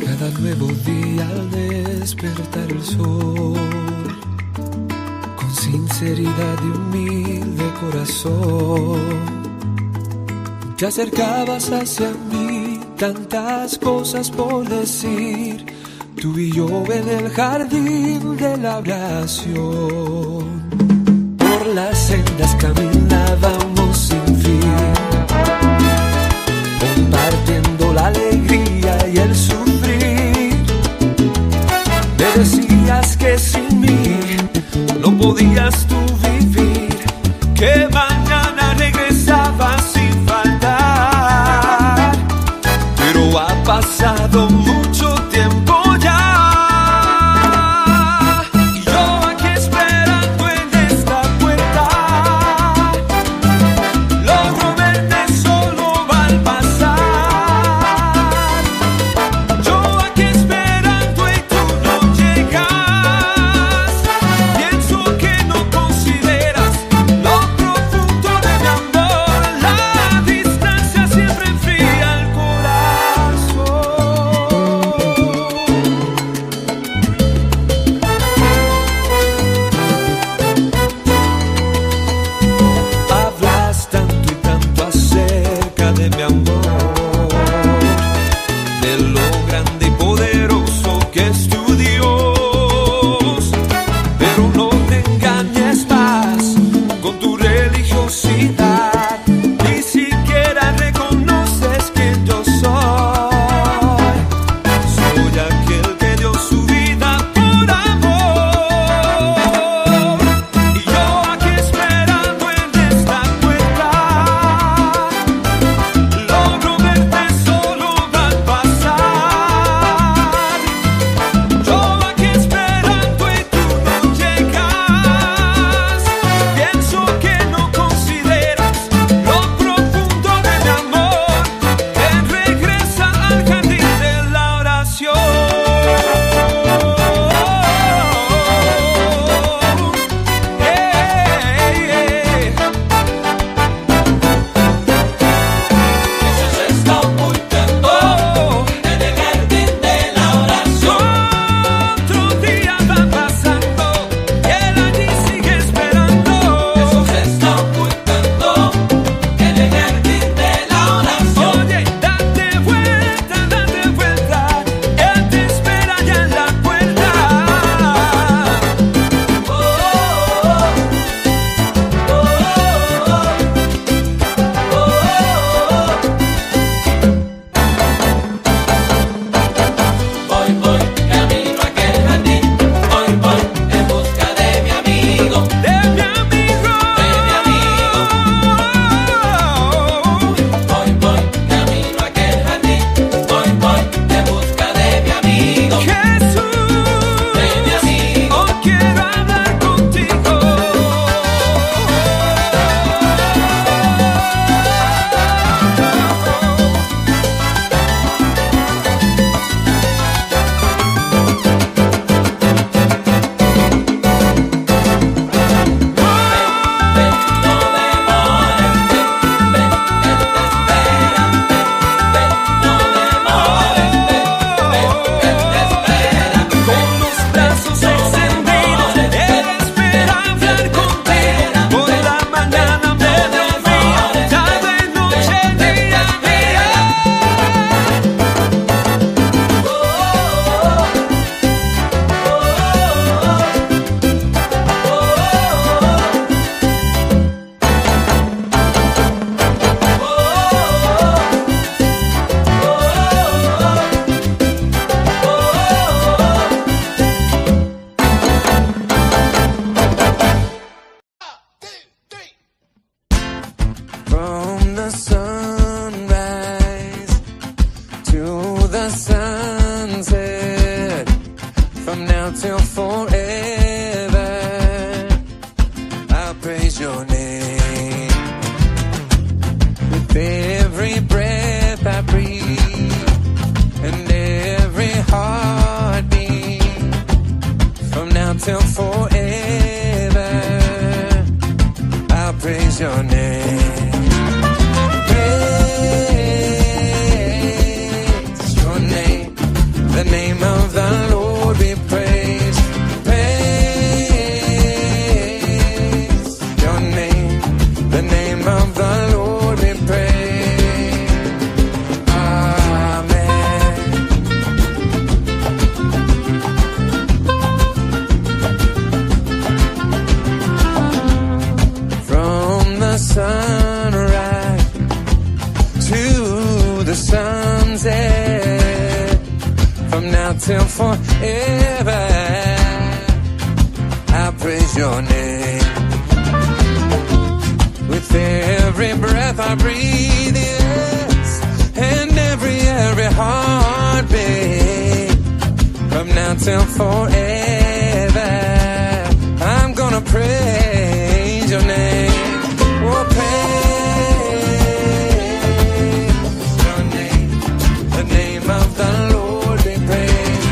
Cada nuevo día al despertar el sol, con sinceridad y humilde corazón, te acercabas hacia mí, tantas cosas por decir, tú y yo en el jardín de la oración. Por las sendas caminábamos sin fin, compartiendo la alegría y el sufrir. Me decías que sin mí no podías tú vivir, que mañana regresabas sin faltar. Pero ha pasado mucho tiempo ya, y yo aquí esperando en esta puerta, logro verte solo al pasar. Yo aquí esperando y tú no llegas. Pienso que no consideras lo profundo de mi amor. La distancia siempre enfría el corazón. Hablas tanto y tanto acerca de mi amor, de lo grande y poderoso que es tu Dios. Pero no te engañes más con tu religiosidad, ni siquiera reconoces quién yo soy. Soy aquel que dio su vida por amor. Y yo aquí esperando en esta puerta, logro verte solo al pasar. Yo aquí esperando y tú no llegas. Pienso que no consideras lo profundo de mi amor. Que regresa al jardín de la oración. Hey, hey. Jesús está ocultando en el jardín de la oración. Otro día va pasando y él allí sigue esperando. Jesús está ocultando en el jardín de la oración. Oye, date vuelta, él te espera ya en la puerta. Oh, oh, oh, oh, oh. Voy, voy, camino a aquel jardín. Voy, voy, en busca de mi amigo. De mi amigo. De mi amigo. Voy, voy, camino a aquel jardín. Voy, voy, en busca de mi amigo. Jesús, De mi amigo. hoy quiero hablar contigo. Ven, no demores, ven, ven, él te espera. Ven, ven, no demores, ven, ven, él te espera. Con los brazos extendidos, él espera hablar contigo. Por la mañana, mediodía, tarde, noche, día a día. From the sunrise to the sunset, from now till forever, I'll praise your name. With every breath I breathe and every heartbeat, from now till forever. Praise your name. Praise your name. The name of the Lord be praised. Praise your name. The name of the Lord be praised. Amen. From the sunrise to the sunset, from now till forever, I praise your name. With every breath I breathe, yes, and every heartbeat, from now till forever, I'm gonna praise your name. Oh, praise your name. The name of the Lord be praised.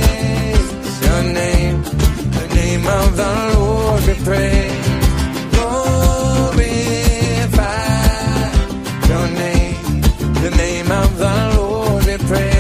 Praise your name. The name of the Lord be praised. Glorify your name. The name of the Lord be praised.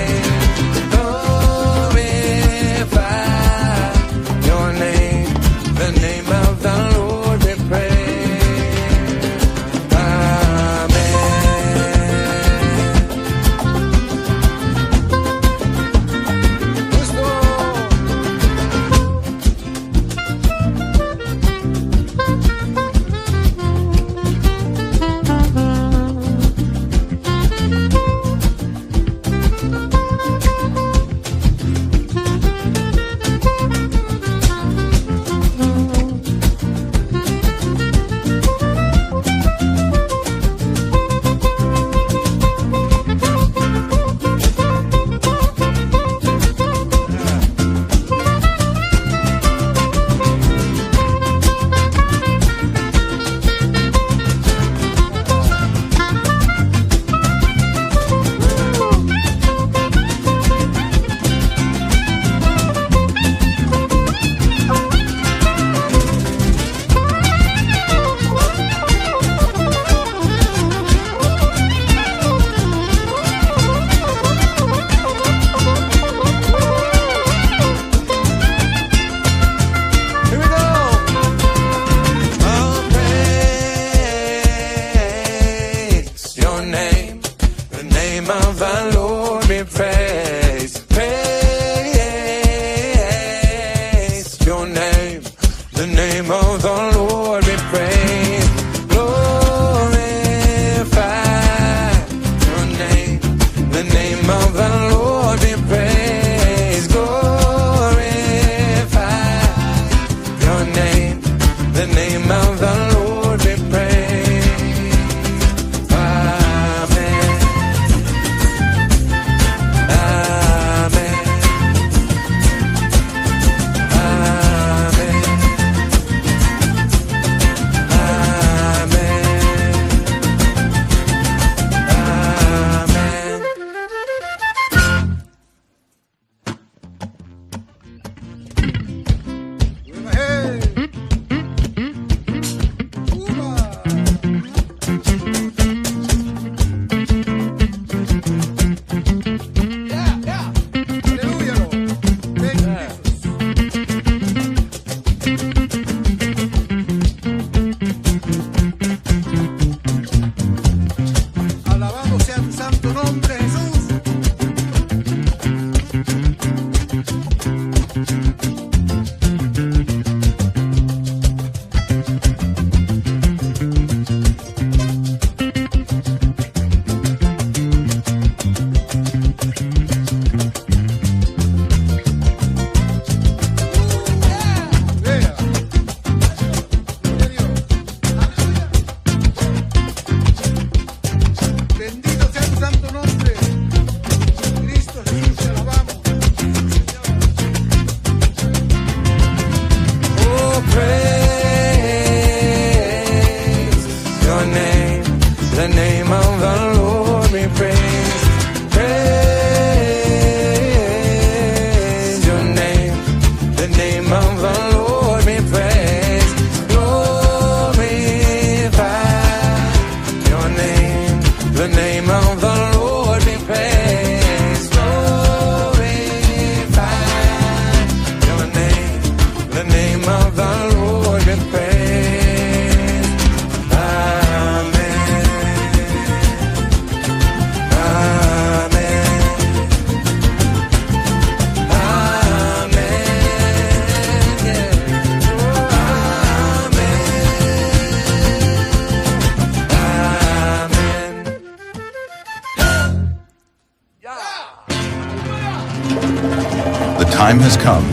time has come.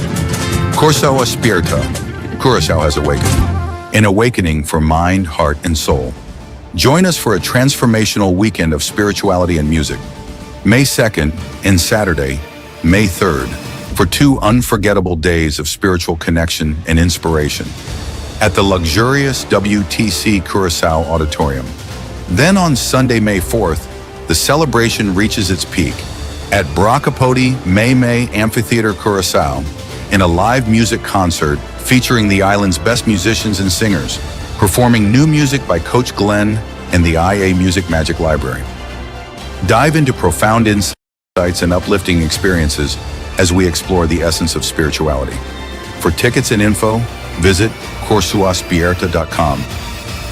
Kòrsou a spièrta, Curaçao has awakened. An awakening for mind, heart, and soul. Join us for a transformational weekend of spirituality and music. May 2nd and Saturday, May 3rd, for two unforgettable days of spiritual connection and inspiration at the luxurious WTC Curacao Auditorium. Then on Sunday, May 4th, the celebration reaches its peak at Brakapoti May May Amphitheater Curacao in a live music concert featuring the island's best musicians and singers, performing new music by Coach Glenn and the IA Music Magic Library. Dive into profound insights and uplifting experiences as we explore the essence of spirituality. For tickets and info, visit korsouaspierta.com.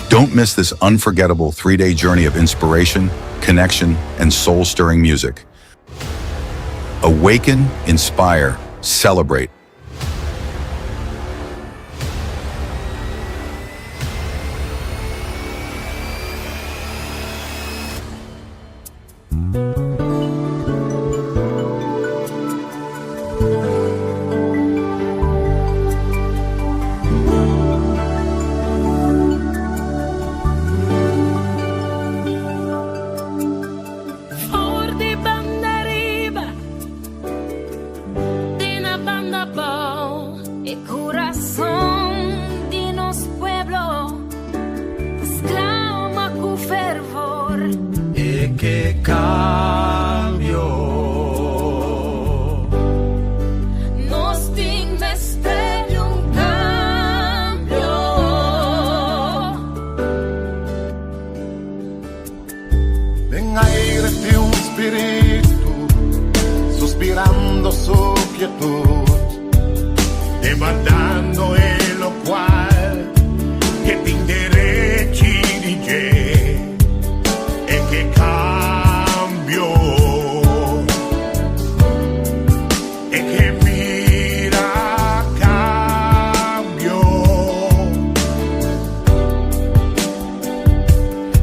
Don't miss this unforgettable 3-day journey of inspiration, connection, and soul-stirring music. Awaken, inspire, celebrate. For di Bandariba te na Bandabou. E kurason di nos pueblo ta sklama ku fervor. E ke kambio. Nos tin mester di un kambio. Den aire tin un spiritu suspirando su kietut, demandando e lokual ku tin derechi di dje, e ke kambio, e ke mira kambio.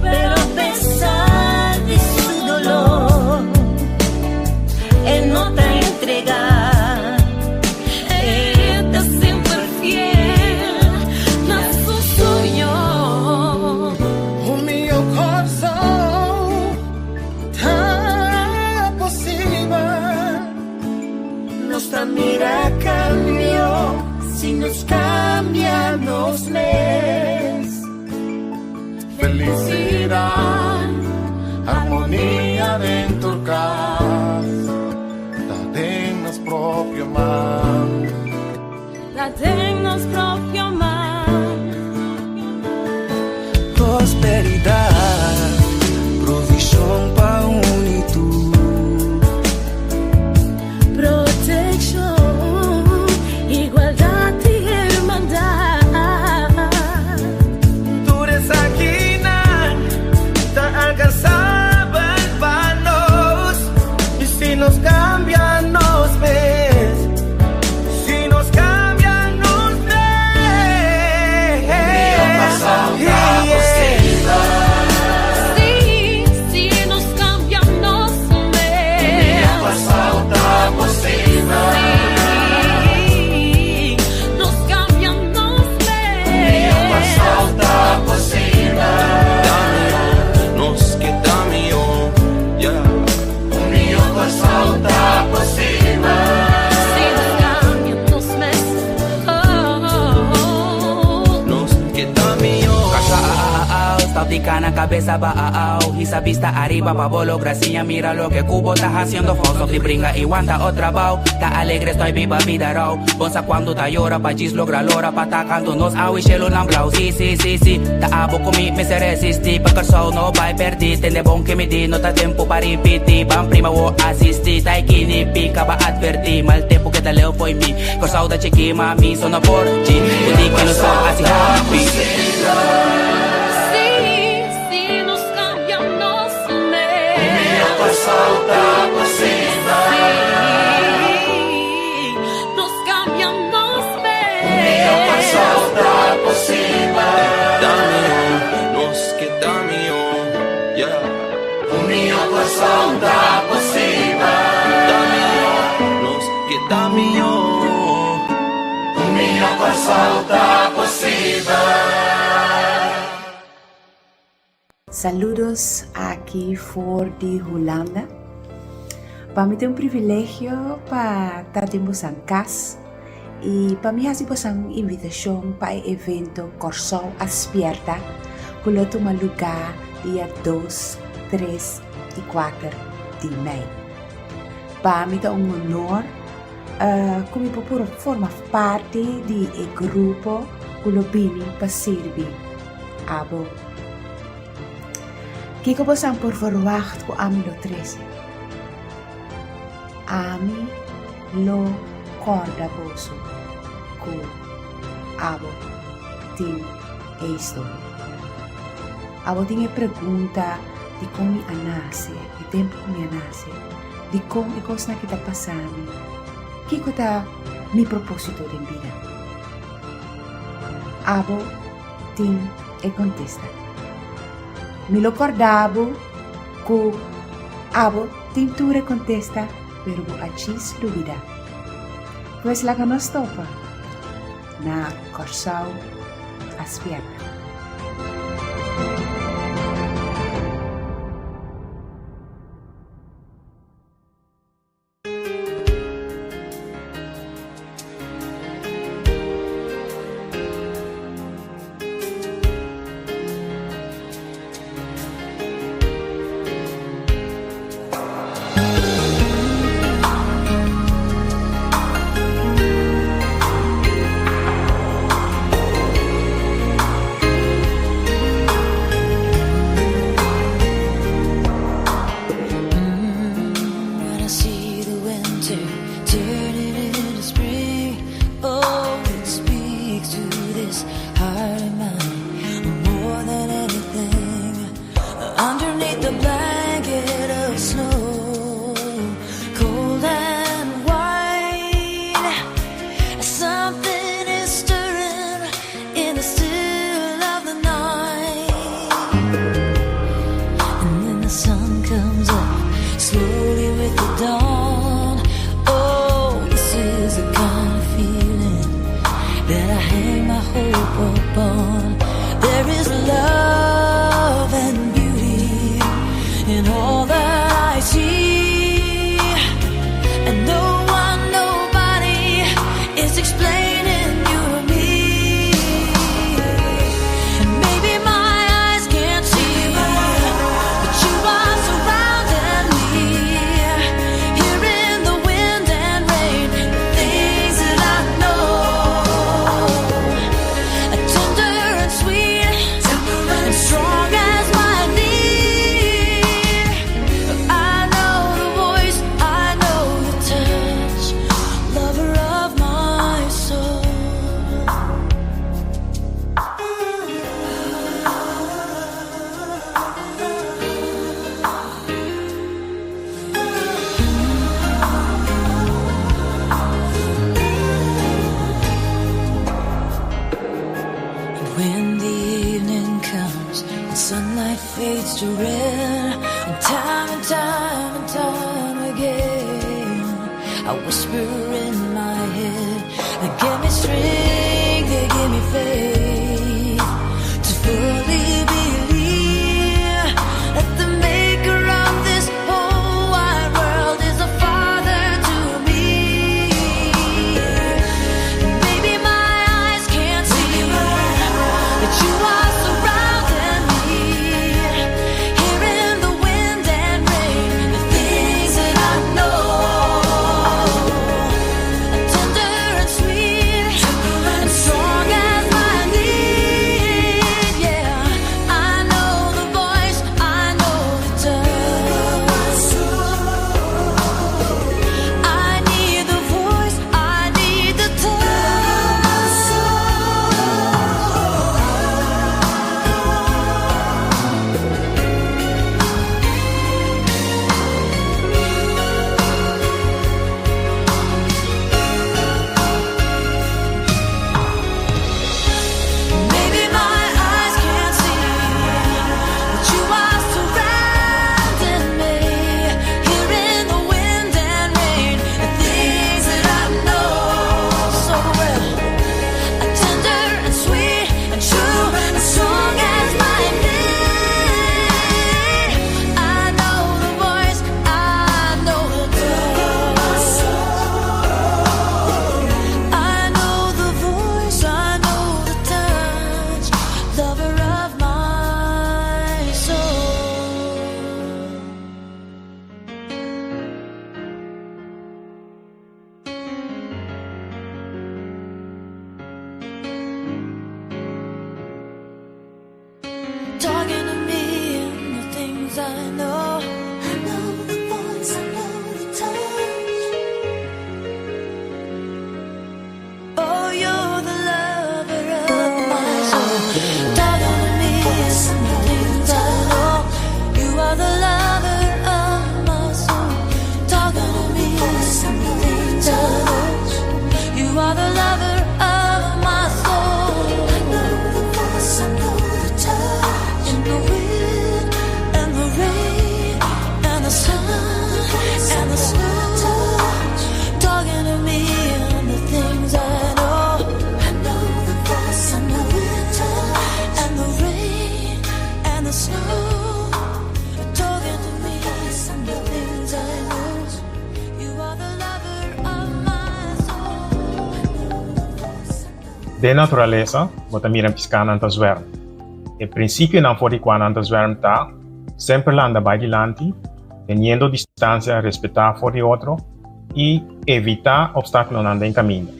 Pero a pesar di su doló, e no ta entregá. E ta semper fiel na su soño. Un mihó Kòrsou ta posibel. Nos ta mira kambio si nos kambia nos mes. Felisidat, armonia den kas, ta den nos propio man. Ta den nos propio man. Prosperidat, provishon pa unitud. Protekshon, igualdat i hermandat. Tur esakinan ta alkansabel pa nos. I si nos kambia nos mes, si nos kambia nos mes. Yeah. Si, si nos kambia nos mes. Si, nos kambia nos mes. Nos ke ta mihó, yeah. Si nos kambia nos mes. Oh, oh, oh. Nos ke ta mihó. Stop di kana kabes abou. Hisa bista ariba pa bo logra siña. Mira loke ku bo ta hasiendo. Stop di bringa i wanta otro trabou. Ta alegre estoy biba bida rou. Bo sa kuantu ta yora pa djis logra lora pa ta kantu nos awe shelu nan blou. Si si si si. Ta abo ku mi mester resistí. Pa Kòrsou no bai pèrdí. Tende bon ku mi di no ta tempu pa ripití. Ban prima wo asistí. Tai kini pika ba advertí. Mal tempu ku ta leu fo'i mi. Kòrsou ta chikí ma mi so no por chi. Kundi ku nos por hasi hopi. Si, si nos kambia nos mes. Si, nos kambia nos mes. Ta mihó, nos ke ta mihó, yeah. Ta mihó, nos ke ta. ta mihó. Un mihó Kòrsou ta posibel. Saludos aki for di Hulanda. Pa mi ta un privilegio pa ta den bosan kas i pa mi hasi bosan un invitashon pa e evento Kòrsou a Spierta ku lo tuma lugá dia dos, tres i kuater di mei. Pa mi ta un honor ku mi por forma parti di e grupo ku lo bini pa sirbi abo. Kiko bosan por verwagt ku ami lo trese? Ami lo kòrda boso ku abo tin e historia. Abo tin e pregunta dikon mi a nase, e tempu ku mi a nase, dikon e kosnan aki ta pasa mi, kiko ta mi propósito den bida? Abo tin e kontesta. Mi lo kòrda bo ku abo tin tur e kontesta pero bo a djis lubidá. Pues laga nos topa na Kòrsou a Spièrta. When I see the winter turning into spring, oh, it speaks to this heart of mine more than anything. Underneath the blanket of snow, cold and white, something is stirring in the still of the night. And then the sun comes up slowly with the dawn. Oh, this is the kind of feeling that I hang my hope upon. There is love and beauty in all that I see. And no one, nobody is explaining you to me. And maybe my eyes can't see, but you are surrounding me. Here in the wind and rain, the things that I know are tender and sweet, and strong as my knee. I know the voice, I know the touch, lover of my soul. And when the evening comes and sunlight fades to red, and time and time and time again, I whisper in my head, they give me strength, they give me faith to fully believe that the maker of this whole wide world is a father to me. Maybe my eyes can't see that you are surrounding me. Here in the wind and rain, the things that I know. Den naturalesa bo ta mira piskánan ta zwèrm. E prinsipionan for di kua nan ta zwèrm ta, semper landa bai dilanti, teniendo distansia respetá for di otro i evitá opstákulonan den kaminda.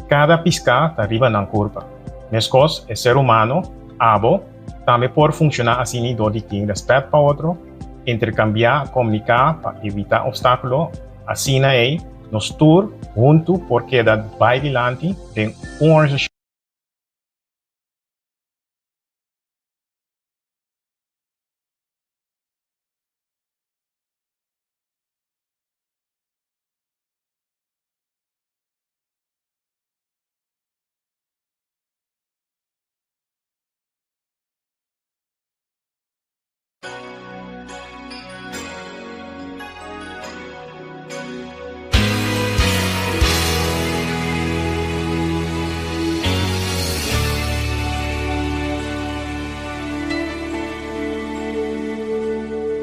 Kada piská ta riba nan kurpa. Meskos e ser humano, abo, tambe por funshoná asini dor di tin rèspèt pa otro, interkambiá, komuniká pa evitá opstákulo, asina ei nos tur huntu por keda bai dilanti den un organisashon.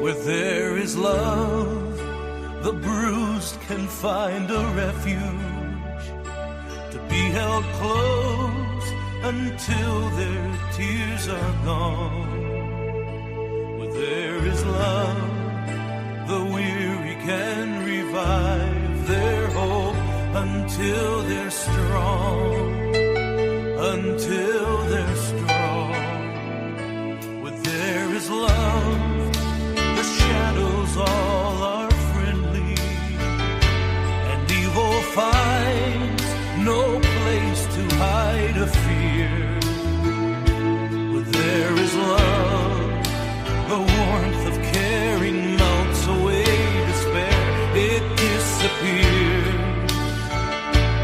Where there is love, the bruised can find a refuge to be held close until their tears are gone. Where there is love, the weary can revive their hope until they're strong. Until they're strong. Where there is love, the shadows all are friendly, and evil finds no place to hide a fear. Where there is love, the warmth of caring melts away despair. It disappears.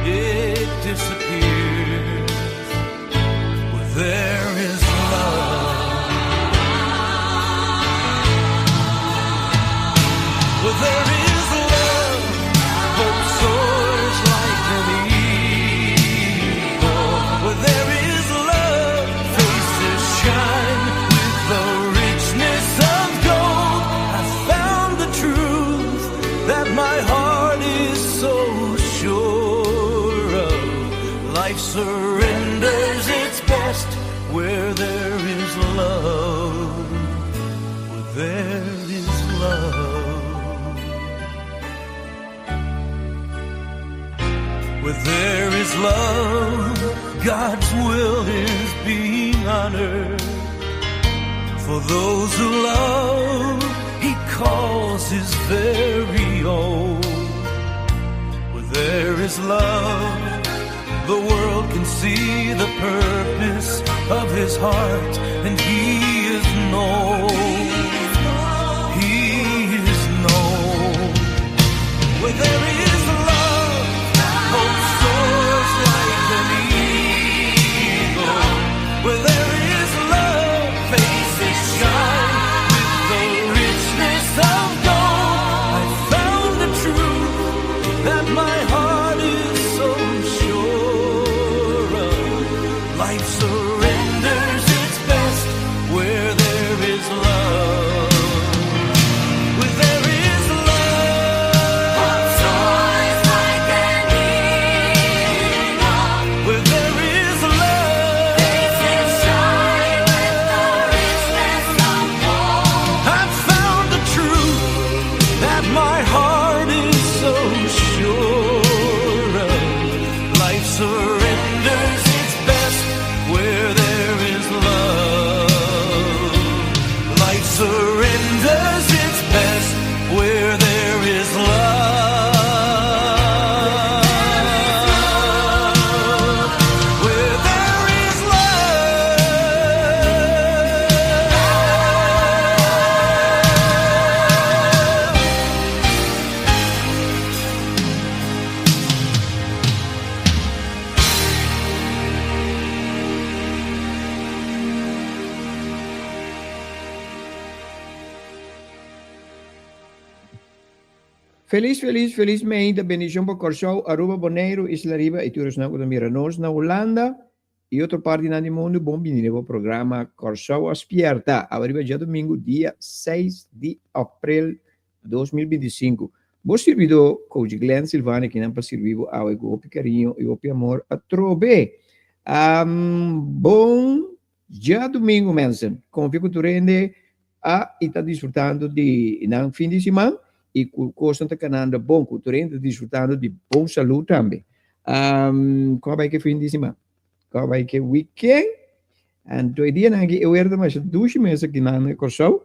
It disappears. Where there is love. Where there is love, hope soars like an eagle. Where there is love, faces shine with the richness of gold. I found the truth that my heart is so sure of. Life surrenders its best where there is love. Where there is love. Where there is love, God's will is being honored. For those who love, He calls His very own. Where there is love, the world can see the purpose of His heart, and He is known. He is known. Where there is love, hope soars like an eagle. Where there is love, faces shine with the richness of gold. I found the truth that my heart is so sure of. Life surrenders its best where there is love. Where there is love, hope soars like an eagle. Where there is love, faces shine with the richness of gold. I've found the truth that my heart is so sure of. Life surrenders its best where there is love. Life surrenders its best where there is love. Where there is love. Felis felis felis meinta bendishon pa Kòrsou, Aruba, Boneiru, Isla Riba i tur esnan ku ta mira nos na Hulanda i otro partinan di mundu bon bini den bo programa Kòrsou a Spièrta awe riba djadumingu dia seis di aprel 2025. Bo sirbidó Coach Glenn Silvania kinan pa sirbi bo awe ku hopi kariño i hopi amor atrobe. Um, bon djadumingu mensen. Konfia ku tur hende a i ta disfrutando di nan fin di siman i ku kosnan ta kanando bon, ku tur hende ta disfrutando di bon salú tambe. Um, kon a bai ke fin di siman? Kon a bai ke weekend? Anto e dianan aki e weer ta masha dushi mes aki na Kòrsou,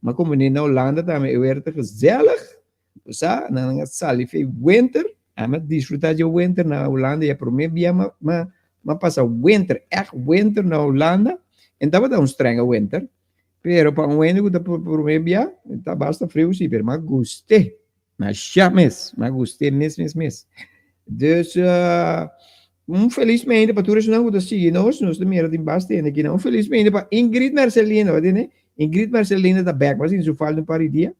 ma komo ni na Holanda tambe e weer ta gezellig. Bo sa, nan a sali fe winter, ami a disfruta dje winter na Hulanda, ya prome bia ma ma ma pasa winter, echt winter na Hulanda, en tabata un strenge winter, pero pa un hende ku ta prome bia, ta basta friu si, pero m'a gust'é, masha mes, m'a gust'é mes mes mes. Dus un felis meinde pa tur esnan ku ta sigui nos, nos ta mira tin basta hende akinan, un felis meinde pa Ingrid Mercelina, bo tende? Ingrid Mercelina ta bek, bo a sinti su falta un par di dia.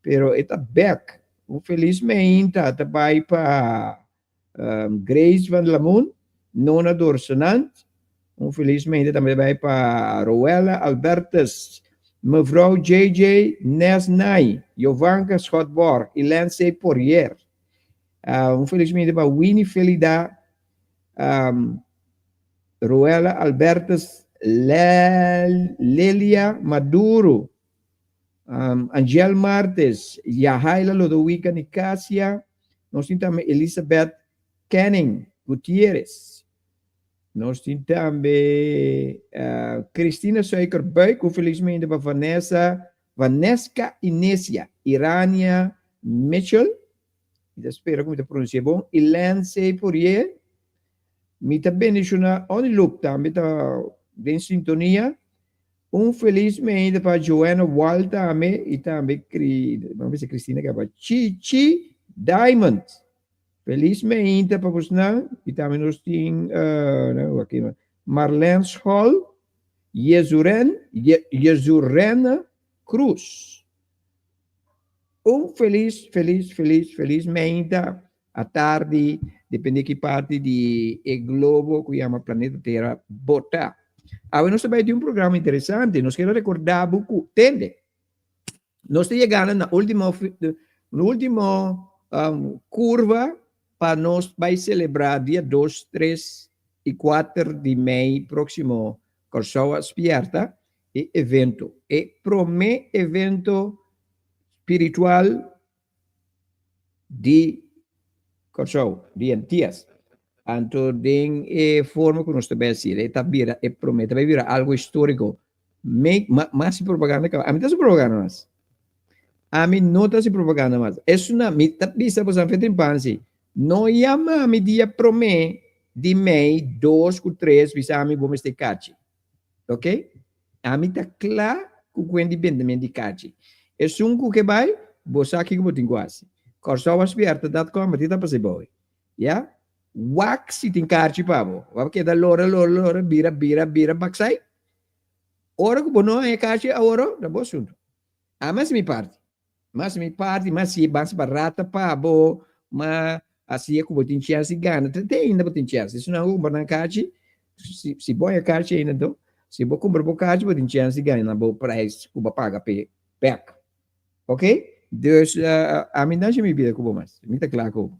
Pero e ta bek. Un felis meinta ta bai pa Grace van Lamoen, Nona Dorsenant. Un felis meinta tambe ta bai pa Roella Albertus, mevrouw JJ Nesnay, Jovanka Schotborg y Lindsay Poirier. Un felis meinta pa Winnie Felida, Roella Albertus, Lelia Maduro. Angel Martes, Yahaila Lodowica Nicasia, nos tin tambe Elizabeth Canning Gutierrez, nos tin tambe Christina Suikerbuik, un felismente pa Vanessa, Vanesca Inesia, Irania Mitchell, mi ta spera ku mi ta pronunsia bon, y Lindsay Poirier, mi ta bendiciona Only Loop tambe ta den sintonia. Un felis meida pa Joanna Wall tambe y tambe ban bisa Cristina caba Chichi Diamond. Felis meinta pa bosnan y tambe nos tin Marlene Scholl, Jezuren, Jezurena Cruz. Un felis felis felis felis meinta atardi, depende ki parti di e globo ku yama planeta Tera bo ta. Awe nos ta bai tin un programa interesante. Nos kere rekorda bo ku, tende, nos ta yegando na ultimo, na ultimo kurva pa nos bai selebrá dia dos, tres i kuater di mei próksimo Kòrsou a Spièrta, e evento, e promé evento spiritual di Kòrsou, di Antias. Anto den e forma ku nos ta bai hasi, e ta bira e promé, ta bai bira algu históriko. Me, ma, mas propaganda kaba. Ami ta hasi propaganda mas. Ami no ta hasi propaganda mas. Esuna, mi ta bisa boso anfe trimpansi, no yama mi dia promé di mei dos ku tres bisa mi bo mester kachi. Ok? Ami ta kla ku kuen di bendement di kachi. Esun ku ke bai, bo sa kiko bo tin ku hasi. Kòrsouaspierta dot com a ti ta pasa bou. Ya? Wak si tin karchi pa bo. Bo a keda lora, lora, lora, bira, bira, bira baksai. Ora ku bo no haña karchi aworo, ta bo asuntu. Ami hasi mi parti. Mas mi parti, mas si e bas barata pa bo, ma asi e ku bo tin chèns di gana. Te ainda bo tin chèns. Esun nan ku kumpra nan kachi, si si bo haña kachi ainda anto, si bo kumpra bo kachi bo tin chèns di gana bo prijs ku bo a paga p'e bèk. Ok? Dus ami no haci mi bida ku bo mas. Mi ta kla ku bo.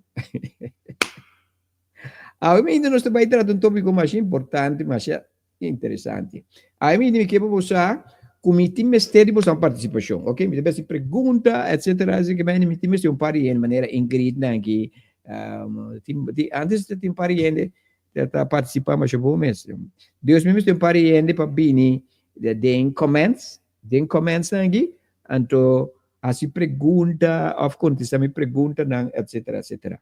Awe ainda nos ta bai trata un tópiko masha importante, masha Interesante. Ai mi mi ke pa bo sa ku mi tin mester di boso partisipashon, ok? Mi ta besi pregunta, etcetera, así ke mi tin mester un par di hende, manera Ingrid nan aki, tin, tin, antes ta tin un par di hende ta ta partisipá masha bon mes. Dus mi mester un par di hende pa bini den comments, den comments nan aki, anto hasi pregunta òf kontestá mi preguntanan, etcetera, etcetera.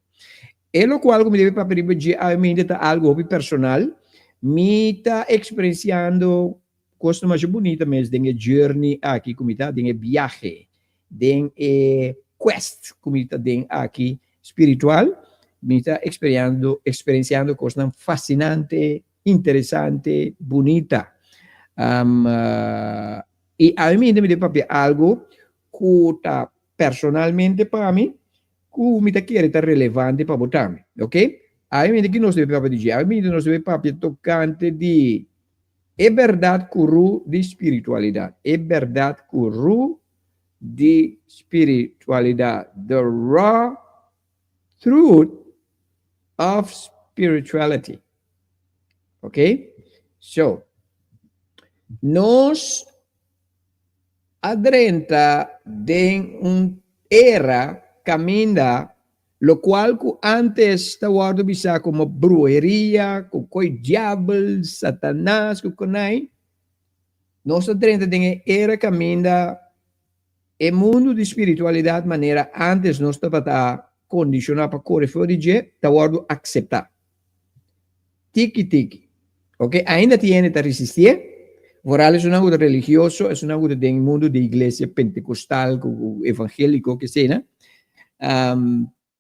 E lokual ku mi debe papia riba dje awe ta algu hopi personal. Mi ta eksperensiando kosnan masha bunita mes den e journey aki ku mi ta, den e biahe, den e quest ku mi ta den aki spiritual. Mi ta eksperiando, eksperensiando kosnan fasinante, interesante, bunita. I awe mi debe papia algu ku ta personalmente pa mi Ku mi ta kere ta relevante pa bo tambe, ok? Awe mi di ki nos debe papia di dje? Awe mi di nos debe papia tokante di e bèrdat kurú di spiritualidat. E bèrdat kurú di spiritualidat. The raw truth of spirituality. Ok? So, nos a drenta den un era kaminda lokual ku antes ta wòrdu bisá komo bruheria, ku koi diabel, satanas, ku konai, nos a drenta den e era kaminda e mundu di spiritualidat manera antes nos tabata kondishoná pa kore for di dje ta wòrdu akseptá. Tiki tiki. Ok, ainda tin hende ta resistié. Vooral esunnan ku ta religioso, esunnan ku ta den mundu di iglesia pentekostal ku evangéliko ke esei nan.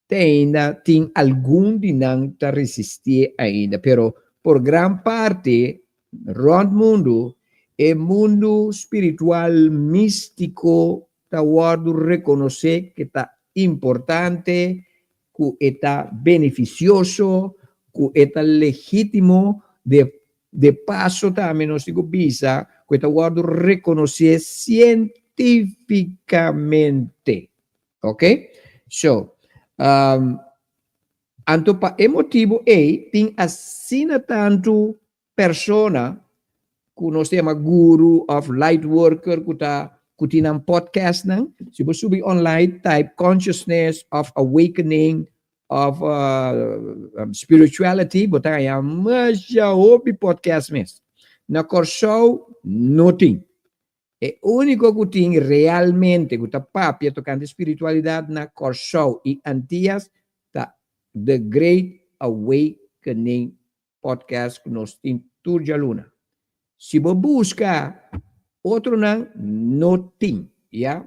Te ainda tin algun di nan ta resistié ainda, pero por gran parti rònt mundu e mundu spiritual místiko ta wòrdu rekonosé ke ta importante ku e ta benefisioso, ku e ta legítimo, de de paso tambe nos tin ku bisa ku e ta wòrdu rekonosé sientifikamente. Ok? So, anto pa e motibu ei tin asina tantu persona ku nos ta yama guru òf light worker ku ta ku tin nan podcastnan. Si bo subi online type consciousness òf awakening òf spirituality bo ta haña masha hopi podcast mes. Na Kòrsou no tin. E úniko ku tin realmente ku ta papia tokante spiritualidat na Kòrsou i Antias ta The Great Awakening Podcast ku nos tin tur djaluna. Si bo buska otronan no tin, ya.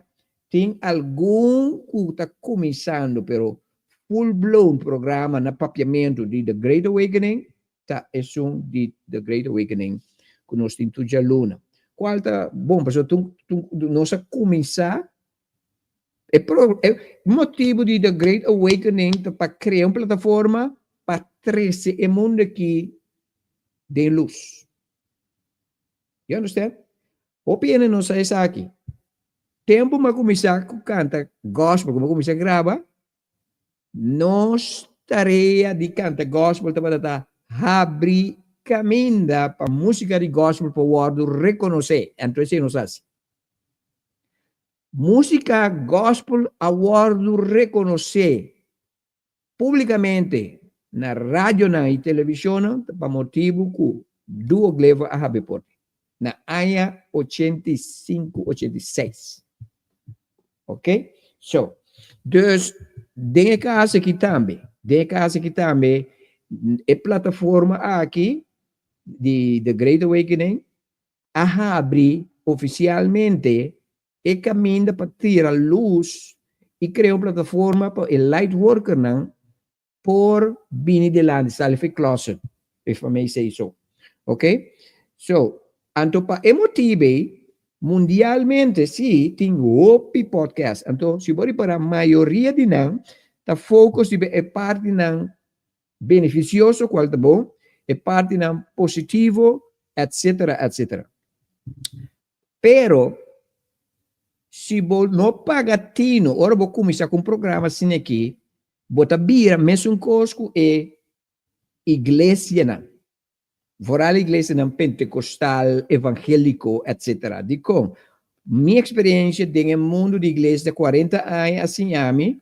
Tin algun ku ta kuminsando pero full blown programa na papiamentu di The Great Awakening ta esun di The Great Awakening ku nos tin tur djaluna. Kual ta bon pasobra nos a kuminsá E e motibu di The Great Awakening ta pa krea un plataforma pa trese e mundu aki den lus. You understand? Hopi hende no sa esaki. Tempu mi a kuminsá ku kanta gospel, ku mi a kuminsá graba, nos tarea di kanta gospel tabata ta habri kaminda pa músika di gospel por wòrdu rekonosé. Anto esei nos hasi. Músika gospel a wòrdu rekonosé públikamente na radionan i televishonnan pa motibu ku Duo Glevo a habri porta na aña 85, 86. Ok? So, dus den e kas aki tambe, den e kas aki tambe, e plataforma aki di The Great Awakening a habri ofisialmente e kaminda pa tira lus i krea un plataforma pa e lightworkernan por bini dilanti, sali for e closet, if I may say so. Ok? So, anto pa e motibu ei, mundialmente si tin hopi podcast. Anto si bo ripara mayoria di nan ta focus riba e partinan beneficioso cual ta bon, e partinan positivo, etcetera, etcetera. Pero, si bo no paga tino ora bo cuminsa cu un programa asina aki, bo ta bira mesun cos cu e iglesianan, vooral iglesianan pentecostal, evangelico, etcetera. Dicon? Mi experiencia den e mundo di iglesia 40 aña a siña mi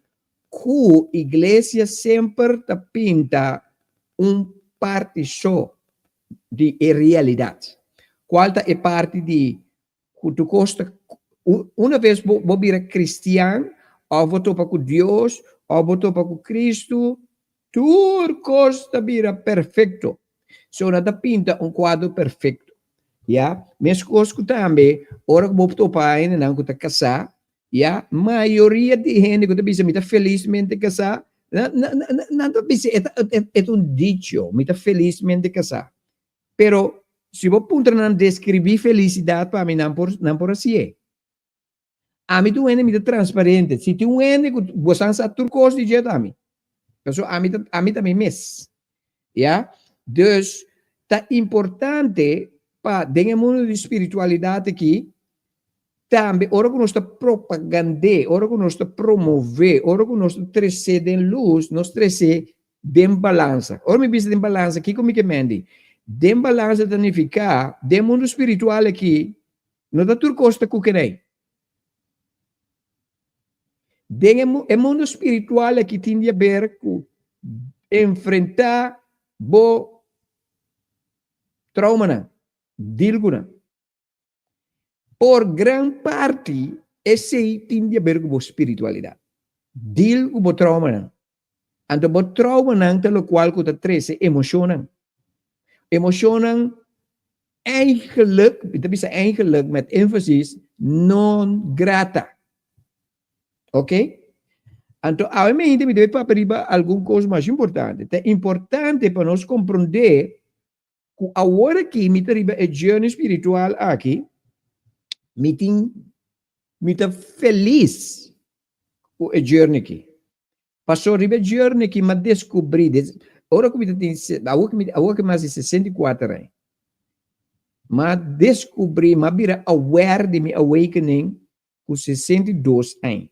Ku iglesia semper ta pinta un parti so di e realidat. Kual ta e parti di ku tur kos ta una bes bo bo bira kristian òf bo topa ku Dios òf bo topa ku Kristu tur kos ta bira perfekto. So nan ta pinta un kuadro perfekto. Ya, meskos ku tambe ora ku bo topa hendenan ku ta kasá Ya, mayoria di hende ku ta bisa mi ta felismente kasá, nan, nan, nan, nan ta bisa e ta, e ta un dicho, mi ta felismente kasá. Pero si bo puntra nan deskribí felisidat pa mi, nan por, nan por hasié. Ami ta un hende mi ta transparente. Si tin un hende ku bosan sa tur kos di dje ta ami. Pasobra ami ta, ami ta mi mes. Ya, dus ta importante pa den e mundu di spiritualidat aki, Tambe ora ku nos ta propagand'é, ora ku nos ta promové, ora ku nos ta tres'é den lus, nos tres'é den balansa. Ora mi bisa den balansa, kiko mi ke mendi? Den balansa ta nifiká, den mundu spiritual aki, no ta tur kos ta kukenei. Den e mundu spiritual aki tin di haber ku enfrentá bo traumanan, deal ku nan. Por gran parti esei tin di haber ku bo spiritualidat. Deal ku bo traumanan. Anto bo traumanan ta lokual ku ta trese emoshonnan. Emoshonnan eigenlijk, mi ta bisa eigenlijk met énfasis, non grata. Ok? Anto awe mi hende mi debe papia riba algun kos mas importante. Ta importante pa nos komprondé Ku awor aki mi ta riba e journey spiritual aki, mi tin, mi ta felis ku e journey aki. Paso riba e journey aki mi a deskubrí, ora ku mi ta tin, awor ku mi, awor ku mi hasi 64 aña, mi a deskubrí, mi a bira aware di mi awakening ku 62 aña.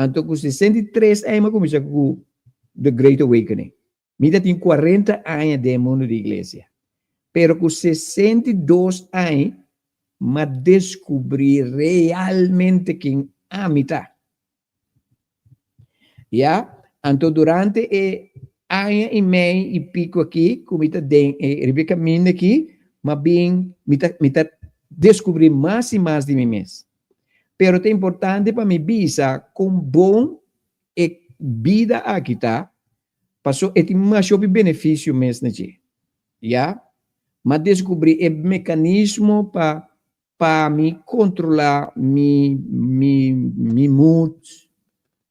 Anto ku 63 aña mi a kuminsá ku the great awakening. Mi ta tin 40 aña den e mundu di iglesia, pero ku 62 aña m'a deskubrí realmente ken ami ta. Ya, anto durante e aña i mei i pico aki ku mi ta den e riba e kaminda aki, m'a bin mi ta mi ta deskubrí mas i mas di mi mes. Pero ta importante pa mi bisa kon bon e bida aki ta. Paso e tin masha hopi benefisio mes na dje. Ya, m'a deskubrí e mekanismo pa pa mi kontrolá mi mi mi mood,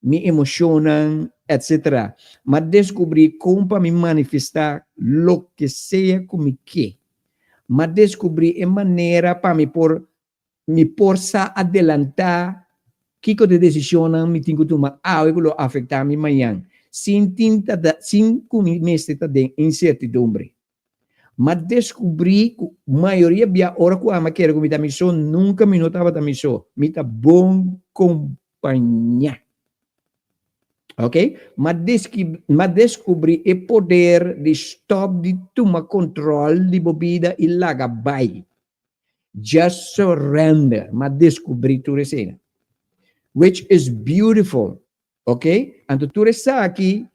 mi emoshonnan, etsetera. M'a deskubrí kon pa mi manifestá loke sea ku mi ke. M'a deskubrí e manera pa mi por Mi por sa adelantá kiko ta e desishonnan mi tin ku tuma awe ku lo afektá mi mañan, sin tin ta da sin ku mi mester ta den insertidumbre. M'a deskubrí ku mayoria bia ora ku ami a kere ku mi ta mi so, nunka mi no tabata mi so. Mi ta bon kompañá. Ok, m'a deski m'a deskubrí e poder di stòp di tuma kontròl di bo bida i laga bai. Just surrender. M'a descubri tur esena. Which is beautiful. Ok? Anto tur esaki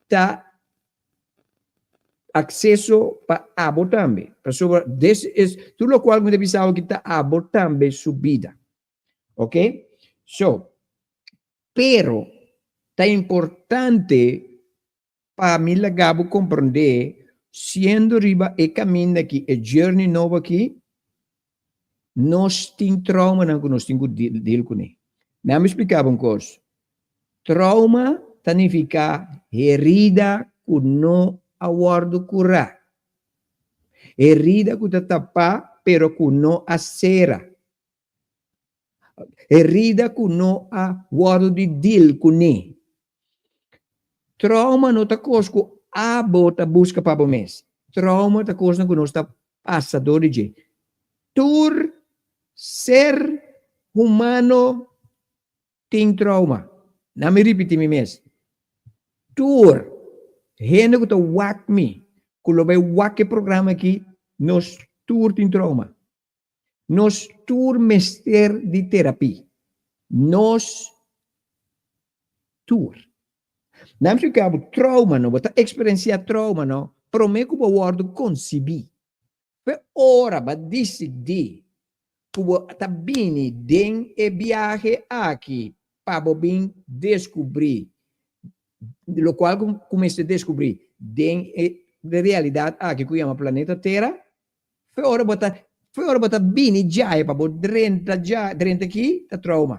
ta acceso pa abo tambe. Pasobra this is, tur locual cu mi ta bisa awo aki ta abo tambe su bida. Ok? So, pero ta importante Pa mi laga bo komprondé, siendo riba e kaminda aki, e journey nobo aki, nos tin traumanan ku nos tin ku deal kuné. Nan mi splika bo un kos, trauma ta nifiká herida ku no a wòrdu kurá, herida ku ta tapá pero ku no a sera, Herida ku no a wòrdu di deal kuné. Trauma no ta kos ku abo ta buska pa bo mes. Trauma ta kosnan ku nos ta pasa dor di dje. Tur ser humano tin trauma. Na mi ripiti mi mes. Tur hende ku ta wak mi, ku lo bai wak e programa aki, nos tur tin trauma. Nos tur mester di terapia. Nos tur. Nan splika bo trauma no, bo ta eksperensiá trauma no promé ku bo wòrdu konsibí. Fe ora bo a disidí ku bo ta bini den e biahe aki pa bo bin deskubrí lokual ku mester deskubrí den e realidat aki ku yama planeta Tera, Fe ora bo ta, fe ora bo ta bini djae pa bo drenta dja, drenta aki, ta trauma.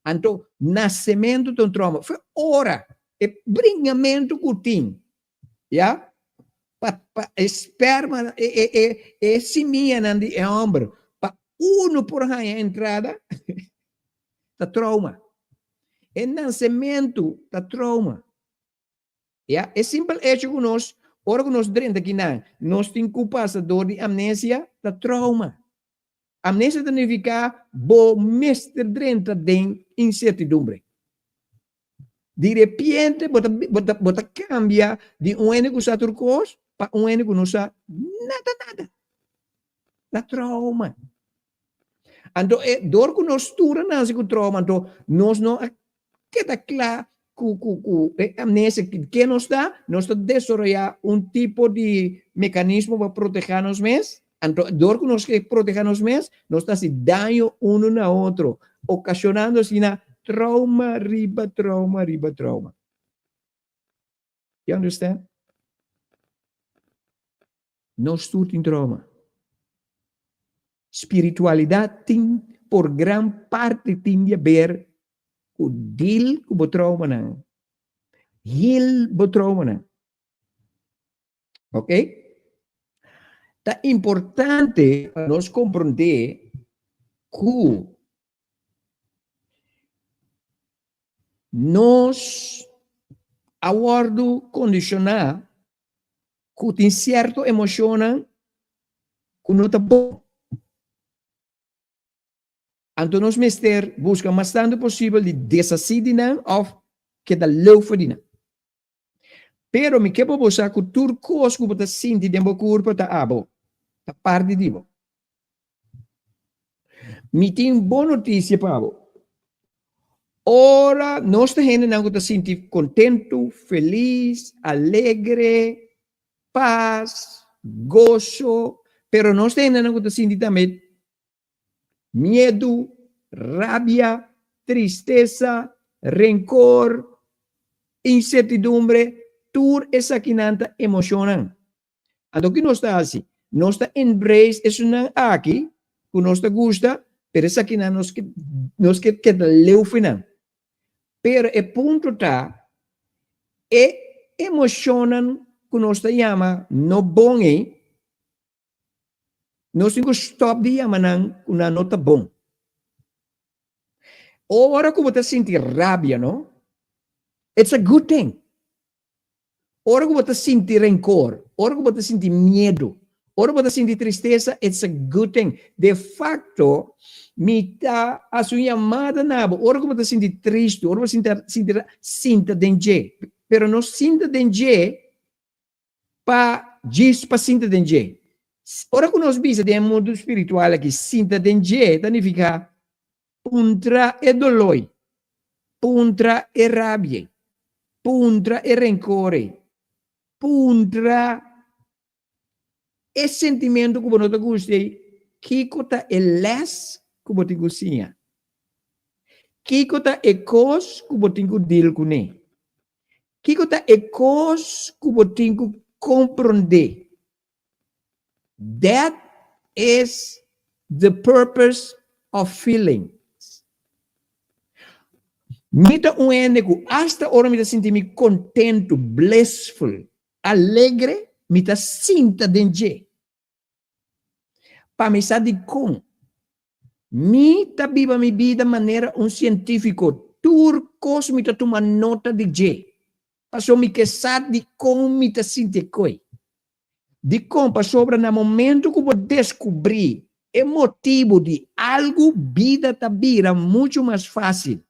Anto, nasementu ta un trauma. Fe ora e bringamentu ku tin, ya, pa, pa e sperma, e, e, e, e simianan di e hòmber, pa unu por haña entrada, ta trauma. E nasementu ta trauma. Ya, e simpel hecho ku nos, ora ku nos drenta kinan, nos tin ku pasa dor di amnesia, ta trauma. Amnesia ta nifiká bo mester drenta den insertidumbre. Di repente bo ta, bo ta, bo ta kambia di un hende ku sa tur kos. pa un hende ku no sa nada nada. Ta trauma. Anto e dor ku nos tur a nase ku trauma anto nos no a keda kla ku ku ku e amnesia ke nos ta, nos ta desaroyá un tipo di mekanismo pa protehá nos mes, anto dor ku nos ke protehá nos mes, nos ta hasi daño unu na otro, okashonando asina trauma riba trauma riba trauma. You understand? Nos tur tin trauma. Spiritualidad tin por gran parti tin di haber cu deal cu bo traumanan. Heal bo traumanan. Ok? Ta importante pa nos comprende cu nos a wordo condiciona ku tin sierto emoshonnan ku no ta bon. Anto nos mester buska mas tantu posibel di deshasí di nan òf keda leu for di nan. Pero mi ke pa bo sa ku tur kos ku bo ta sinti den bo kurpa ta abo, ta parti di bo. Mi tin bon notisia pa bo. Ora nos ta hendenan ku ta sinti kontentu, felis, alegre, pas, goso, pero nos ta hendenan ku ta sinti tambe miedu, rabia, tristesa, renkor, insertidumbre, tur esakinan ta emoshonnan. Anto ki nos ta hasi? Nos ta embrace esunnan aki ku nos ta gusta, pero esakinan nos ke nos ke keda leu for nan. Pero e punto ta, e emoshonnan ku nos ta yama no bon ei, nos tin ku stòp di yama nan ku nan no ta bon. Ora ku bo ta sinti rabia no, it's a good thing. Ora ku bo ta sinti renkor, ora ku bo ta sinti miedu, ora bo ta sinti tristesa, it's a good thing. De facto, mi ta hasi un yamada na bo, ora ku bo ta sinti tristu, ora bo sinti sinti sinta den dje, pero no sinta den dje pa djis pa sinta den dje. Ora ku nos bisa den e mundu spiritual aki sinta den dje ta nifiká Puntra e doloi, puntra e rabie, puntra e rencore, puntra e sentimento ku bo no ta gusta ei, kiko ta e les ku bo tin ku siña? Kiko ta e kos ku bo tin ku deal kuné? Kiko ta e kos ku bo tin ku komprondé? That is the purpose of feelings. Mi ta un hende ku asta ora mi ta sinti mi kontentu, blissful, alegre, mi ta sinta den dje. Pa mi sa dikon. Mi ta biba mi bida manera un sientífiko, tur kos mi ta tuma nota di dje. Pasobra mi ke sa dikon mi ta sinti e koi. Dikon? Pasobra na momentu ku bo deskubrí e motibu di algu, bida ta bira muchu mas fásil.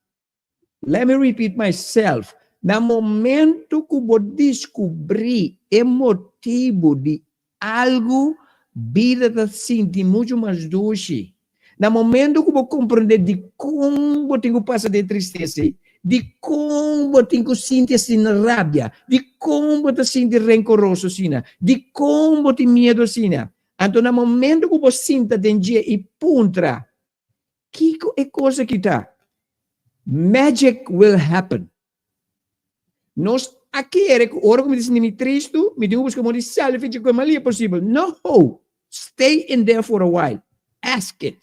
Let me repeat myself, na momentu ku bo diskubrí e motibu di algu, bida ta sinti muchu mas dushi. Na momentu ku bo komprendé dikon bo tin ku pasa den tristesa ei, dikon bo tin ku sinti asina rabia, dikon bo ta sinti renkoroso asina, dikon bo tin miedu asina, anto na momentu ku bo sinta den dje i puntra, Kiko e kos aki ta? Magic will happen. Nos a kere ku ora ku mi ta sinti mi tristu, mi tin ku buska modo di sali fichi ku e malia posibel. No! Stay in there for a while. Ask it.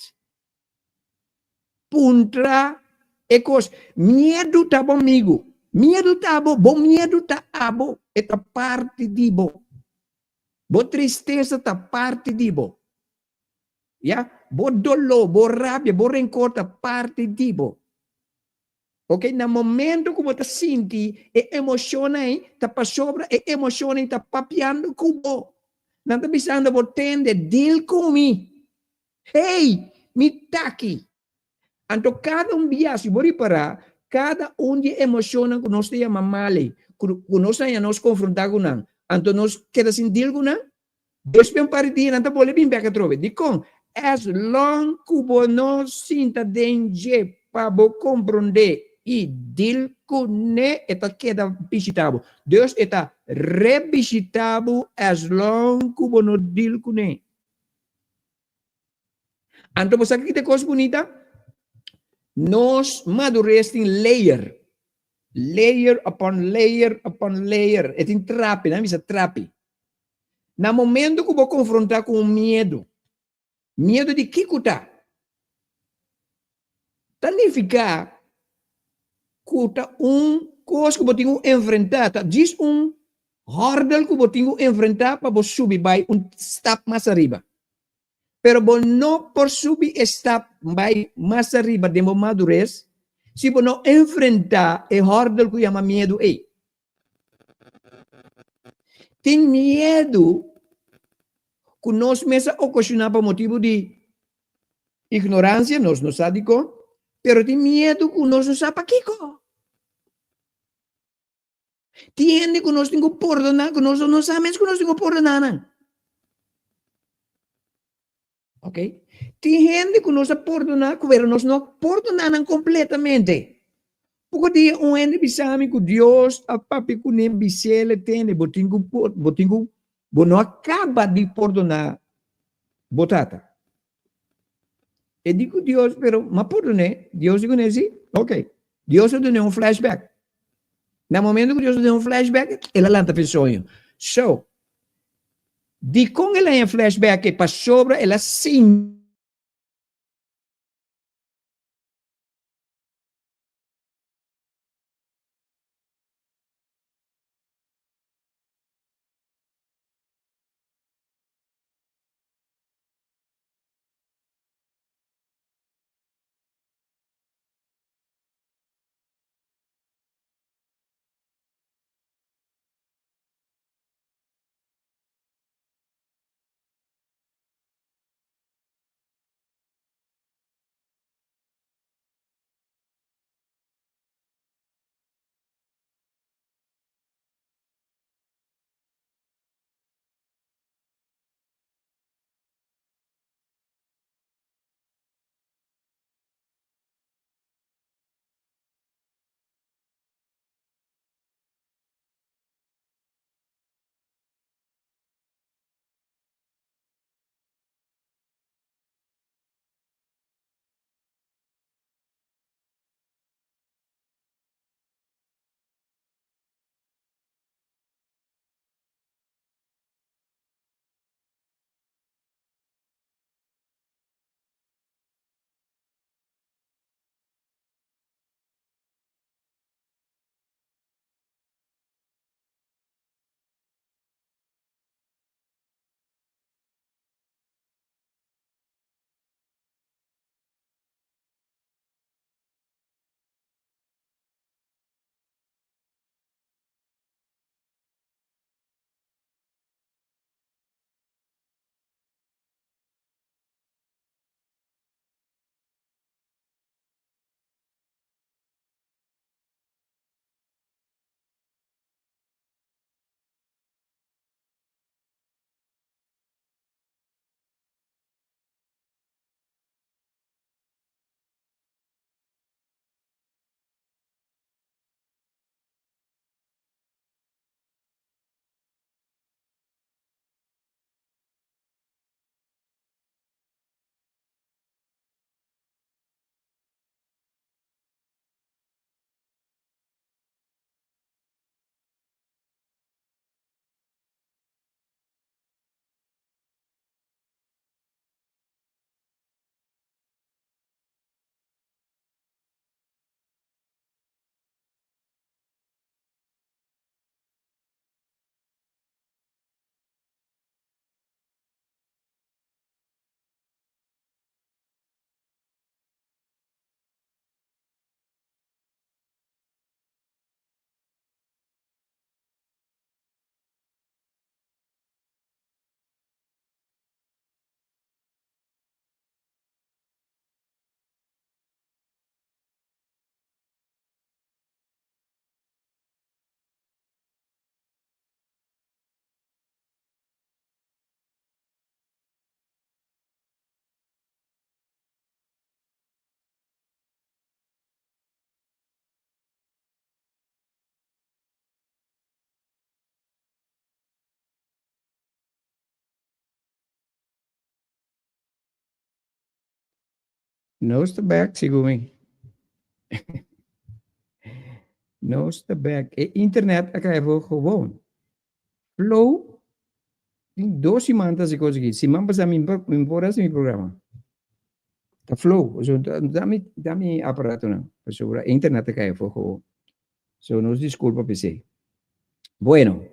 Puntra e kos. Miedu ta bo amigu. Miedu ta abo. Bo miedu ta abo. E ta parti di bo. Bo tristesa ta parti di bo. Ya, bo doló, bo rabia, bo renkor ta parti di bo. Ok, na momento ku bo ta sinti e emoshonnan ei, ta pasobra e emoshonnan ei ta papiando ku bo. Nan ta bisando bo, tende, deal ku mi. Hey, mi t'aki. Anto kada un bia, si bo ripará, kada un di e emoshonnan ku nos ta yama mal ei, ku nos haña nos konfrontá ku nan, Anto nos keda sin deal ku nan. Despues un par di dia nan ta bolbe bin bek atrobe. Dikon? As long ku bo no sinta den dje pa bo komprondé i deal kuné, e ta keda bishitá bo. Dus e ta rebishitá bo as long ku bo no deal kuné. Anto bo sa ki ta e kos bunita? Nos madures tin layer. Layer upon layer upon layer. E tin trapi, nan bisa trapi. Na momento ku bo konfrontá ku un miedu, miedu di kiko ta? Ta nifiká ku ta un kos ku bo tin ku enfrentá, ta djis un hòrdel ku bo tin ku enfrentá pa bo subi bai un stap mas ariba. Pero bo no por subi e stap bai mas ariba den bo madures si bo no enfrentá e hòrdel ku yama miedu ei. Tin miedu ku nos mes a okashoná pa motibu di ignoransia, nos no sa dikon, pero tin miedu ku nos no sa pakiko. Tin hende ku nos tin ku pordoná, ku nos no sa mes ku nos tin ku pordoná nan. Ok? Tin hende ku nos a pordoná, pero nos no pordoná nan kompletamente. Poko dia un hende bisa mi ku Dios a papia kuné bis'el e tende, bo tin ku bo tin ku bo no a kaba di pordoná bo tata. E di ku Dios, pero m'a pordon'é. Dios di kuné, si? Ok. Dios a dun'é un flashback. Na momento ku Dios a dun'é un flashback, el a lanta p'e soño. So, dikon el a haña flashback ei? Pasobra el a sinti. Nos ta bek, segun mi. Nos ta bek. E internet a kai afó gewoon. Flow tin dos siman ta hasi kos aki. Siman pasá mi mi por hasi mi programa. Ta flow. So, ta mi, ta mi aparatonan. Pasobra internet a kai afó gewoon. So, nos disculpa p'esei. Bueno.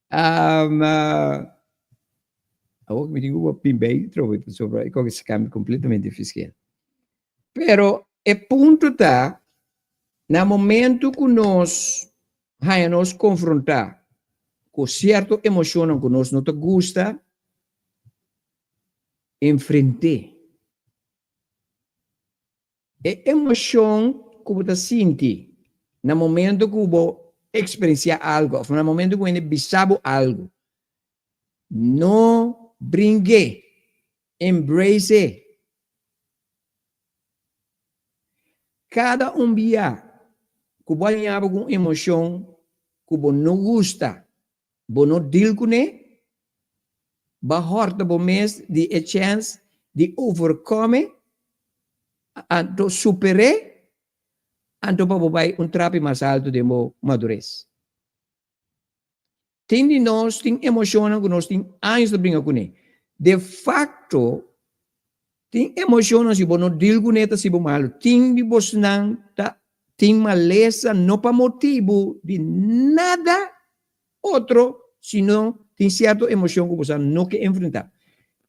Um, uh, awor mi tin ku pin bij trobe pasobra e kos a kambia completamente fiskel. Pero e punto ta, na momento ku nos haña nos konfrontá ku sierto emoshonnan ku nos no ta gusta, enfrent'é. E emoshon ku bo ta sinti na momento ku bo eksperensiá algu òf na momento ku hende bisa bo algu, no bring'é, embrace e. Kada un bia ku bo a haña bo ku un emoshon ku bo no gusta, bo no deal kuné, bo a hòrta bo mes di e chèns di overkome, anto super'é, anto pa bo bai un trapi mas altu den bo madures. Tin di nos tin emoshonnan ku nos tin años ta bringa kuné. De fakto, tin emoshonnan si bo no deal kuné ta hasi bo malu. Tin di bosnan ta tin malesa no pa motibu di nada otro sino tin sierto emoshon ku boso no ke enfrentá.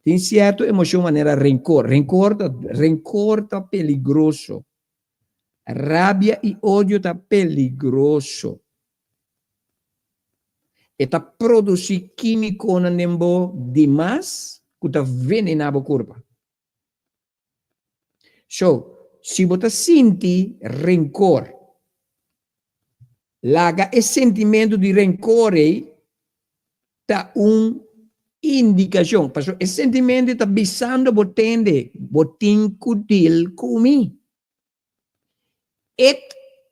Tin sierto emoshon manera renkor. Renkor ta renkor ta peligroso. Rabia i odio ta peligroso. E ta produsí kímikonan den bo dimas ku ta venená bo kurpa. So, si bo ta sinti renkor, laga e sentimentu di renkor ei ta un indikashon, pasobra e sentimentu ei ta bisando bo tende, bo tin ku deal ku mi. It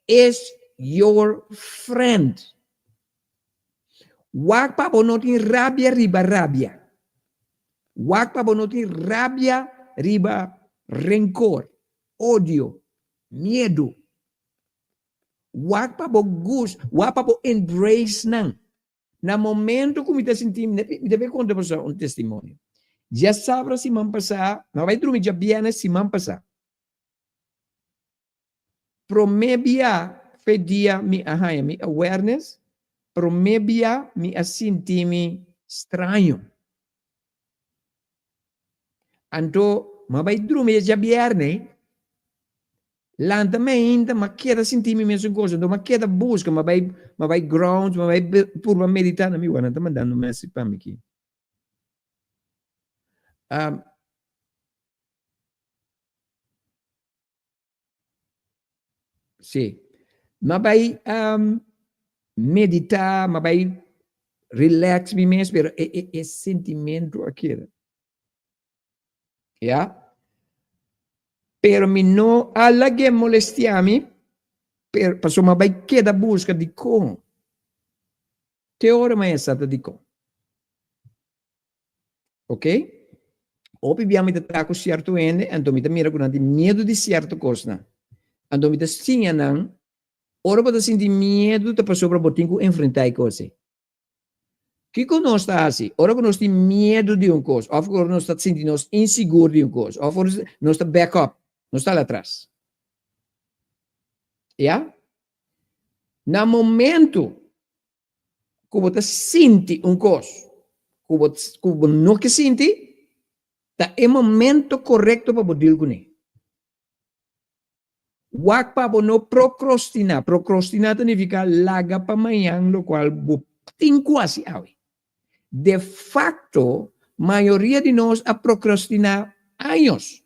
is your friend. Wak pa bo no tin rabia riba rabia. Wak pa bo no tin rabia riba rencor, odio, miedu. Wak pa bo gus, wak pa bo embrace nan. Na momento ku mi ta sinti, mi ta bai konta boso un testimonio. Djasabra siman pasá, mi a bai drumi djabièrnè siman pasá. Promé bia fe dia mi a haña mi awareness, promé bia mi a sinti mi straño. Anto mi a bai drumi e djabièrnè, lanta mainta mi a keda sinti mi mesun kos, anto mi a keda buska, mi a bai mi a bai ground, mi a bai purba meditá, mi wak nan ta mandando message pa mi aki. Sí. M'a bai meditá, m'a bai relax mi mes, pero e e e sentimentu a keda. Ya. Pero mi no a lag'é molestiá mi, pero pasobra m'a bai keda buska dikon. Te ora mi a sa ta dikon. Ok? Hopi bia mi ta traha ku sierto hende, anto mi ta mira ku nan tin miedu di sierto kosnan. Anto mi ta siña nan, ora bo ta sinti miedu ta pasobra bo tin ku enfrentá e kos ei. Kiko nos ta hasi ora ku nos tin miedu di un kos òf ora nos ta sinti nos insigur di un kos òf ora nos ta back up, nos ta hala atras? Ya? Na momento ku bo ta sinti un kos ku bo ku bo no ke sinti, ta e momento korekto pa bo deal kuné. Wak pa bo no prokrostiná. Prokrostiná ta nifiká laga pa mañan lokual bo tin ku hasi awe. De fakto, mayoria di nos a prokrostiná años.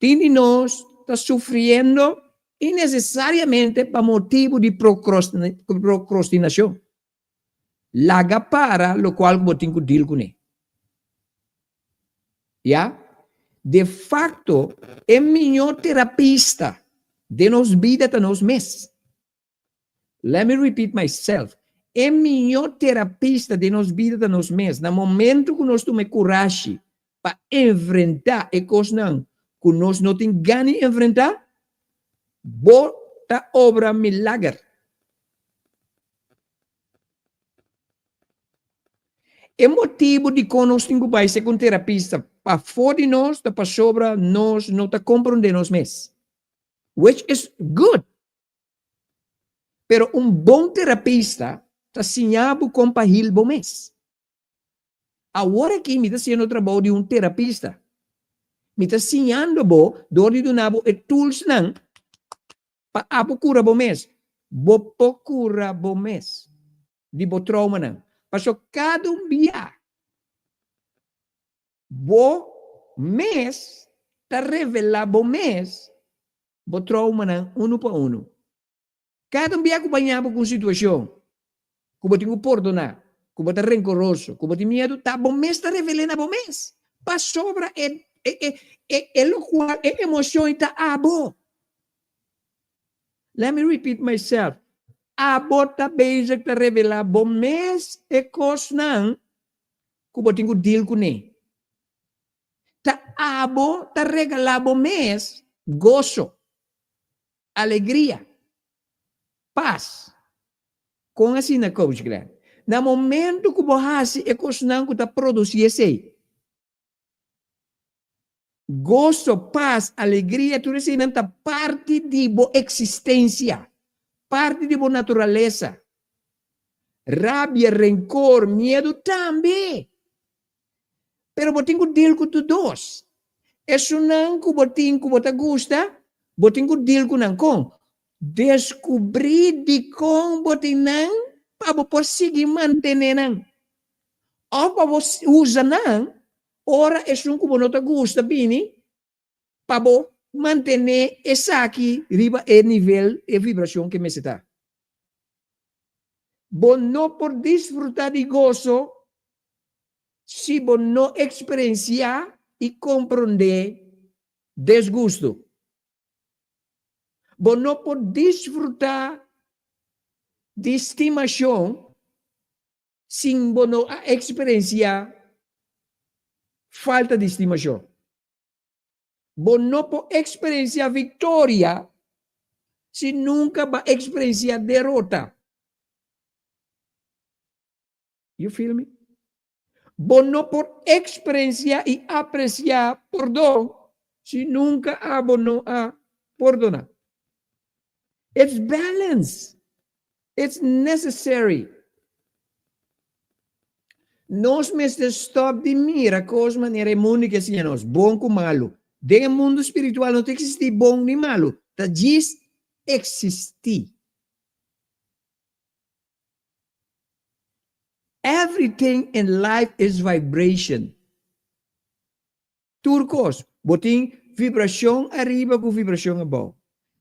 Tin di nos ta sufriendo innesesariamente pa motibu di procrastinacion. Laga para locual cu bo tin cu deal cune. Ya? De facto, e miñor terapista den nos bida ta nos mes. Let me repeat myself, e miñor terapista den nos bida ta nos mes. Na momento cu nos tuma e curashi pa enfrenta e cosnan. ku nos no tin gana di enfrentá, bo ta obra milager. E motibu dikon nos tin ku bai seka un terapista pafó di nos ta pasobra nos no ta komprondé nos mes, which is good. Pero un bon terapista ta siña bo kon pa hil bo mes. Awor aki mi ta hasiendo trabou di un terapista. Mi ta siñando bo dor di duna bo e toolsnan pa abo kura bo mes. Bo por kura bo mes di bo traumanan. Pasobra kada un bia bo mes ta revelá bo mes bo traumanan unu pa unu. Kada un bia ku baña bo ku un situashon ku bo tin ku pordoná, ku bo ta renkoroso, ku bo tin miedu, ta bo mes ta revel'é na bo mes. Pasobra e e e e lokual e emoshon ei ta abo. Let me repeat myself, abo ta bezig ta revelá bo mes e kosnan ku bo tin ku deal kuné. Ta abo ta regalá bo mes goso, alegria, pas. Kon asina, Coach Glenn? Na momento ku bo hasi e kosnan ku ta produsí esei, goso, pas, alegria, tur eseinan ta parti di bo eksistensia, parti di bo naturalesa. Rabia, renkor, miedu tambe. Pero bo tin ku deal ku tur dos. Esunnan ku bo tin ku bo ta gusta, bo tin ku deal ku nan. Kon? Deskubrí dikon bo tin nan pa bo por sigui mantené nan. Òf pa bo usa nan ora esun ku bo no ta gusta bini pa bo mantené esaki riba e nivel, e vibrashon ku e mester ta. Bo no por disfrutá di goso si bo no eksperensiá i komprondé desgustu. Bo no por disfrutá di stimashon sin bo no a eksperensiá falta di stimashon. Bo no por eksperensiá viktoria si nunka bo a eksperensiá derota. You feel me? Bo no por eksperensiá i apresiá pordon si nunka abo no a pordoná. It's balance. It's necessary. Nos mester stop di mira kos manera e mundu ke siña nos, bon ku malu. Den e mundu spiritual no ta eksistí bon ni malu, ta djis eksistí. Everything in life is vibration. Tur kos. Bo tin vibrashon ariba ku vibrashon abou.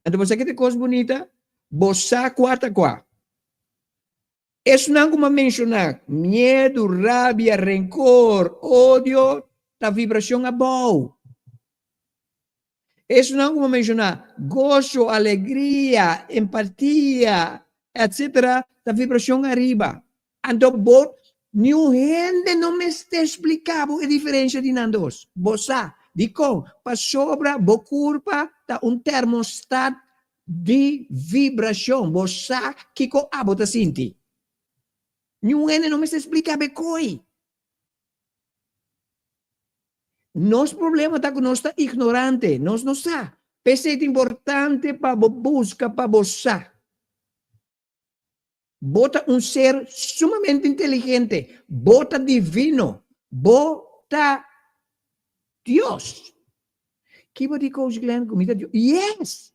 Anto bo sa ke ta e kos bunita? Bo sa kua ta kua. Esnan ku mi a menshoná, miedu, rabia, renkor, odio, ta vibrashon abou. Esnan ku mi a menshoná, goso, alegria, empatia, etsetera, ta vibrashon ariba. Anto bo, niun hende no mester splika bo e diferensha di nan dos. Bo sa. Dikon? Pasobra bo kurpa ta un termostat di vibrashon. Bo sa kiko abo ta sinti. Niun hende no mester splika bo e koi. Nos problema ta ku nos ta ignorante, nos no sa. P'esei ta importante pa bo buska pa bo sa. Bo ta un ser sumamente inteligente, bo ta divino, bo ta Dios. Ki bo di Coach Glenn ku mi ta Dios? Yes!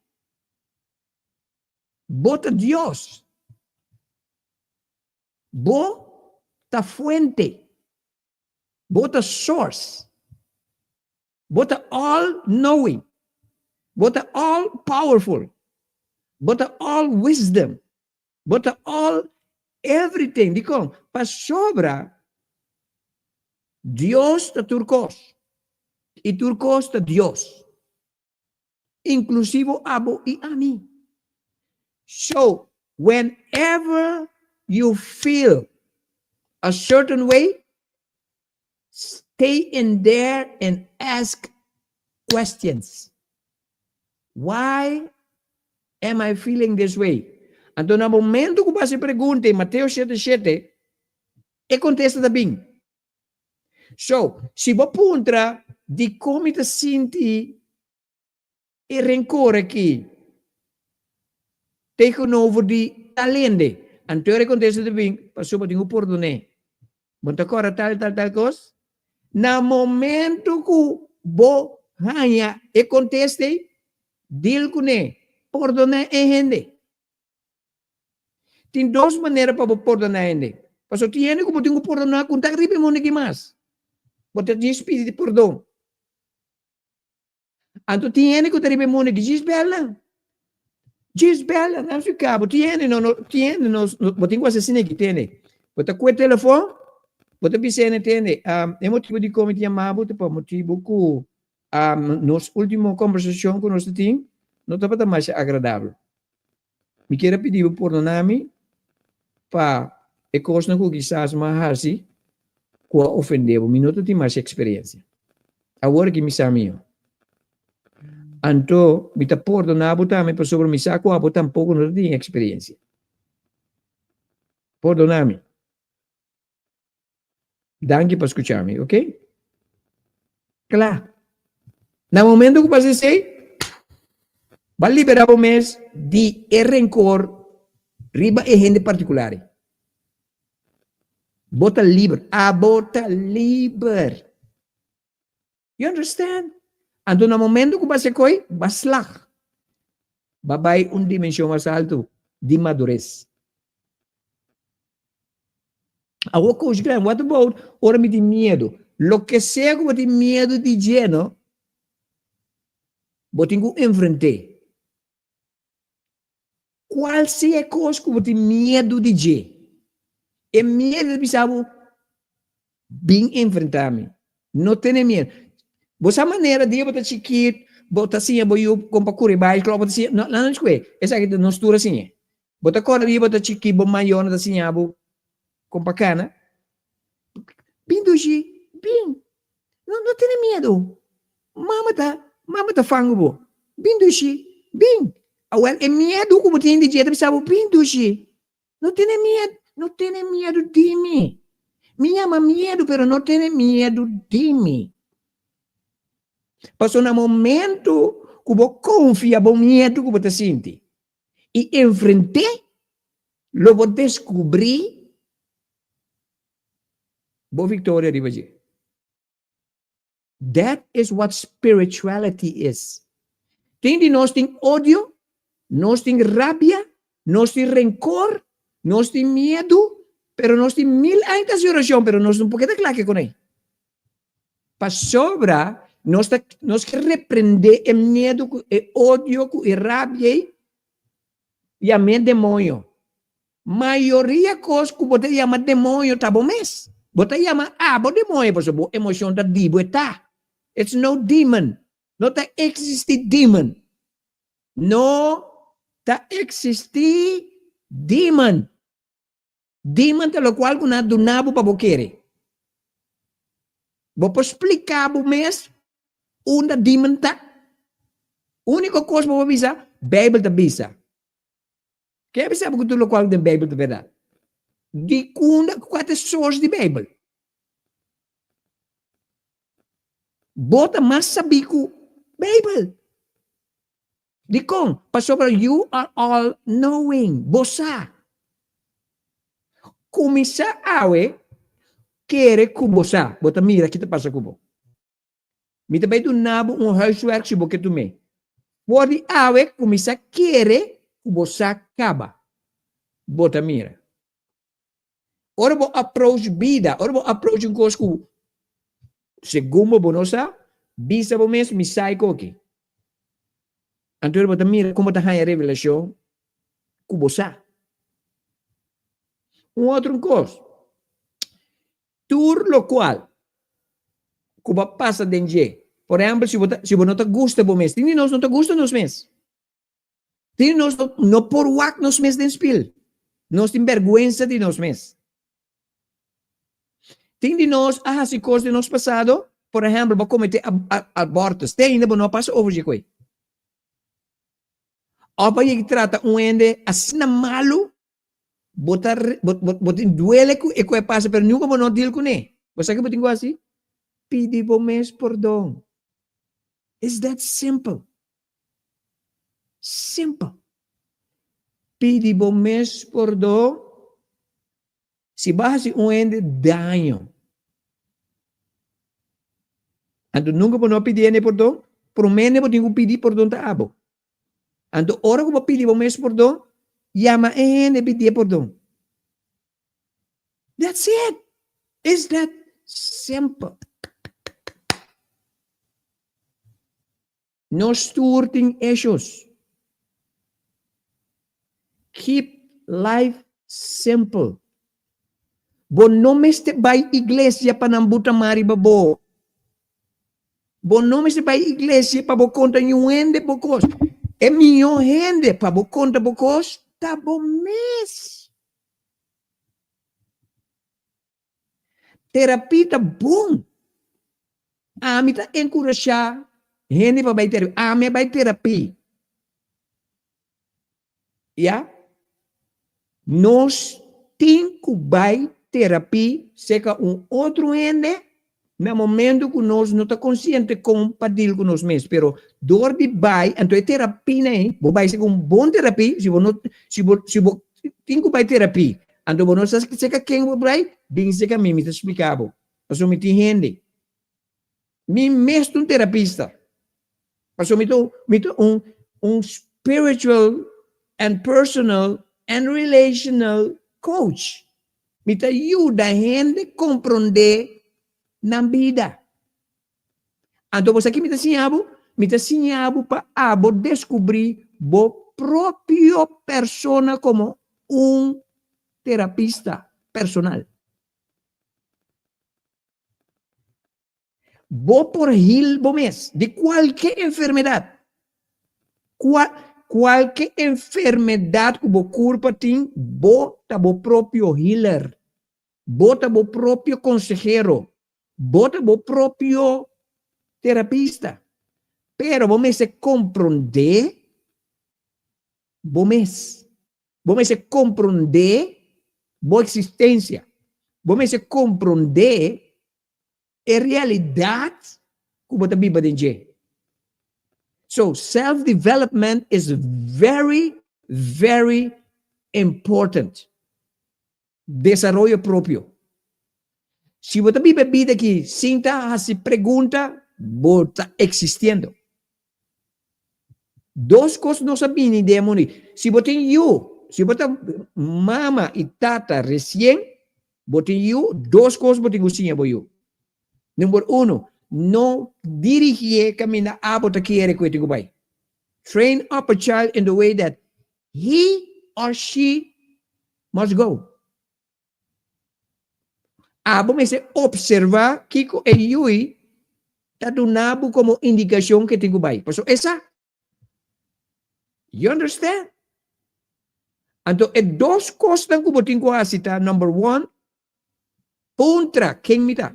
Bo ta Dios. Bo ta fuente. Bo ta source. Bo ta all knowing. Bo ta all powerful. Bo ta all wisdom. Bo ta all everything. Dikon? Pasobra Dios ta tur kos. I tur kos ta Dios. Inklusivo abo i ami. So, whenever you feel a certain way, stay in there and ask. Questions. Why am I feeling this way? Anto na momento ku bo hasi pregunta in Mateo shete shete, e kontesta ta bin. So, si bo puntra dikon mi ta sinti e rencor aki tegenover di tal hende, anto e kontesta ta bin, pasobra bo tin ku pordon'é. Bo ta kòrda tal tal tal kos? Na momento ku bo haña e kontesta ei, deal kuné, pordoná e hende. Tin dos manera pa bo pordoná hende. Pasobra tin hende ku bo tin ku pordoná ku no ta riba e mundu aki mas. Bo ta djis pidi di pordon. Anto tin hende ku ta riba e mundu aki djis bèl nan. Djis bèl nan, nan su kabo. Tin hende no, no, tin hende no, bo tin ku hasi asina aki, tende. Bo ta kue telefòn, bo ta bisa hende, tende, e motibu dikon mi ta yama bo ta pa motibu ku nos último kombersashon ku nos ta tin no tabata masha agradabel. Mi kier a pidi bo pordona mi pa e kosnan ku kisas mi a hasi ku a ofende bo. Mi no ta tin mas eksperensia. Awor aki mi sa mihó. Anto mi ta pordona bo tambe pasobra mi sa ku abo tampoko no ta tin eksperensia. Pordona mi. Danki pa skucha mi, ok? Kla. Na momento ku pasa esei, ba libera bo mes di e renkor riba e hende partikular ei. Bo ta liber. Abo ta liber. You understand? Anto na momento ku bo hasi koi, bo a slag. Bo a bai un dimenshon mas altu di madures. Awor Coach Glenn, what about ora mi tin miedu? Loke sea ku bo tin miedu di dje no, bo tin ku enfrent'é. Cual sea e cos cu bo tin miedu di dje, e miedu ta bisa bo, Bin enfrenta mi. No tene miedu. Bo sa manera dia bo ta chikit, bo ta siña bo yu con pa curi baisklo, bo ta siña, no, nan no escu'e. Esaki ta nos tur a siñ'e. Bo ta corda dia bo ta chikit, bo mayornan ta siña bo con pa cana. Bin dushi, bin. No, no tene miedu. Mama ta, mama ta fangu bo. Bin dushi, bin. Awel, e miedu ku bo tin di dje ta bisa bo, bin dushi. No tene miedu, no tene miedu di mi. Mi yama miedu, pero no tene miedu di mi. Pasobra na momento ku bo konfia bo miedu ku bo ta sinti i enfrent'é, lo bo deskubrí bo viktoria riba dje. That is what spirituality is. Tin di nos tin odio, nos tin rabia, nos tin rencor, nos tin miedu, pero nos tin mil aña ta haci oracion, pero nos no por keda cla ke con ei. Pasobra nos ta nos ke reprende e miedu cu e odio cu e rabia ei, yam'é demoño. Mayoria kos ku bo ta yama demoño ta bo mes. Bo ta yama abo demoño pasobra bo emocion ta di bo e ta. It's no demon. No ta existi demon. No ta existi demon. Demon ta lokual ku nan a duna bo pa bo kere. Bo por splika bo mes unda demon ta? Uniko kos bo por bisa, Bijbel ta bisa. Ke a bisa bo ku tur lokual den Beibel ta bèrdat? Di kunda kua ta e source di Beibel? Bo ta mas sabí ku Beibel. Dikon? Pasobra you are all knowing. Bo sa. Kuminsá awe kere ku bo sa. Bo ta mira ki ta pasa ku bo. Mi ta bai duna bo un huiswerk si bo ke tum'é. For di awe kuminsá kere ku bo sa kaba. Bo ta mira. Ora bo approach bida, ora bo approach un kos ku segun bo bo no sa, bisa bo mes mi sa e koki. Anto bo ta mira kon bo ta haña revelashon ku bo sa. Un otro kos, Tur lokual ku bo a pasa den dje. Por ehèmpel, si bo ta, si bo no ta gusta bo mes. Tin di nos no ta gusta nos mes. Tin di nos no, no por wak nos mes den spil. Nos tin bèrgwensa di nos mes. Tin di nos a hasi kos den nos pasado. Por ehèmpel, bo a kometé abortus, te ainda bo no a pasa over dje koe. Òf bo a yega trata un hende asina malu, bo ta bo tin duele ku e koe a pasa, pero nunka bo no deal kuné. Bo sa ke bo tin ku hasi? Pidi bo mes pordon. It's that simple. Simple. Pidi bo mes pordon si bo a hasi un hende daño. Anto nunka bo no a pidi hende pordon, promé hende bo tin ku pidi pordon ta abo. Anto ora ku bo pidi bo mes pordon, yama e hende pidié pordon. That's it! It's that simple. Nos tur tin issues. Keep life simple. Bo no mester bai iglesia pa nan buta man riba bo. Bo no mester bai iglesia pa bo konta niun hende bo kos. E mihó hende pa bo konta bo kos ta bo mes. Terapia ta bon. Ami ta enkurashá hende pa bai terapia. Ami a bai terapia. Ya. Nos tin ku bai terapia serka un otro hende na momento ku nos no ta konsiente kon pa deal ku nos mes. Pero dor di bai, anto e terapia ei, bo bai serka un bon terapia, si bo no, si bo, si bo tin ku bai terapia, anto bo no sa serka ken bo bai, bin serka mi, mi ta splika bo. Pasobra mi tin hende. Mi mes ta un terapista. Pasobra mi ta mi ta un un spiritual and personal and relational coach. Mi ta yuda hende komprondé nan bida. Anto bo sa ki mi ta siña bo? Mi ta siña bo pa abo deskubrí bo propio persona komo un terapista personal. Bo por heal bo mes di kualke enfermedat. Kua, kualke enfermedat ku bo kurpa tin, bo ta bo propio healer. Bo ta bo propio konsehero. Bo ta bo propio terapista. Pero bo mester komprondé bo mes. Bo mester komprondé bo eksistensia. Bo mester komprondé e realidat ku bo ta biba den dje. So, self development is very, very important. Desaroyo propio. Si bo ta biba e bida aki sin ta hasi pregunta, bo ta eksistiendo. Dos kos nos a bini den e mundo. Si bo tin yu, si bo ta mama i tata resien, bo tin yu, dos kos bo tin ku siña bo yu. Number uno, no dirigié kaminda abo ta kere ku e tin ku bai. Train up a child in the way that he or she must go. Abo mester observa kiko e yui ta duna bo komo indikashon ke tin ku bai. Pasobra e sa. You understand? Anto e dos kosnan ku bo tin ku hasi ta, number one, puntra ken mi ta.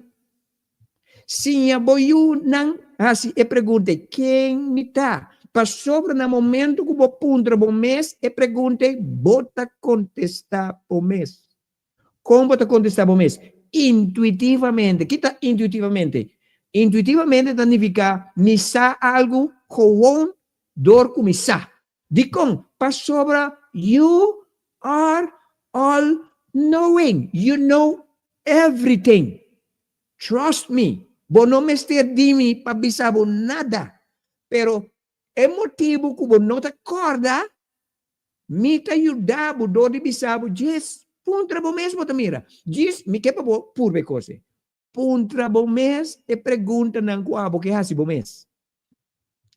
Siña bo yunan hasi e pregunta ei, ken mi ta? Pasobra na momento ku bo puntra bo mes e pregunta ei, bo ta kontestá bo mes. Kon bo ta kontestá bo mes? Intuitivamente. Ki ta intuitivamente? Intuitivamente ta nifiká mi sa algu gewoon dor ku mi sa. Dikon? Pasobra you are all knowing, you know everything. Trust me, bo no mester di mi pa bisa bo nada. Pero e motibu ku bo no ta kòrda, mi ta yuda bo dor di bisa bo djis puntra bo mes bo ta mira. Djis mi ke pa bo purba e kos ei. Puntra bo mes e preguntanan ku abo ke hasi bo mes.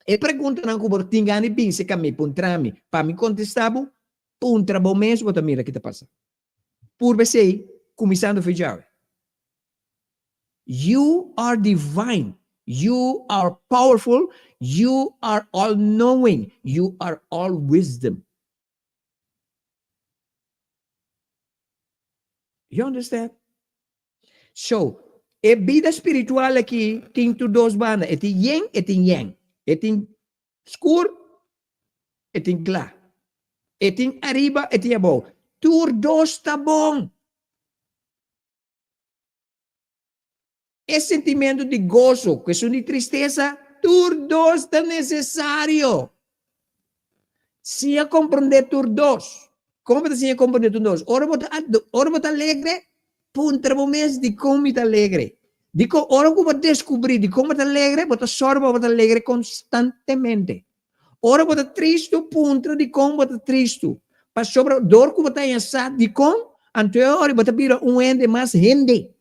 E preguntanan ku bo tin gana di binse ka mi puntra mi pa mi kontestá bo, puntra bo mes bo ta mira ki ta pasa. Purba esei kuminsando fe djawe. You are divine, you are powerful, you are all knowing, you are all wisdom. You understand? So, E bida spiritual aki tin tur dos banda, e tin yin, e tin yang. E tin skur, e tin kla. E tin ariba, e tin abou. Tur dos ta bon. E sentimentu di goso ku esun di tristesa, tur dos ta nesesario. Siña komprondé tur dos. Kon bo ta siña komprondé tur dos? Ora bo ta ora bo ta alegre, puntra bo mes, Dikon mi ta alegre? Dikon? Ora ku bo deskubrí dikon bo ta alegre, bo ta sòru pa bo ta alegre konstantemente. Ora bo ta tristu, puntra dikon bo ta tristu. Pasobra dor ku bo ta haña sa dikon, anto e ora bo ta bira un hende mas hende.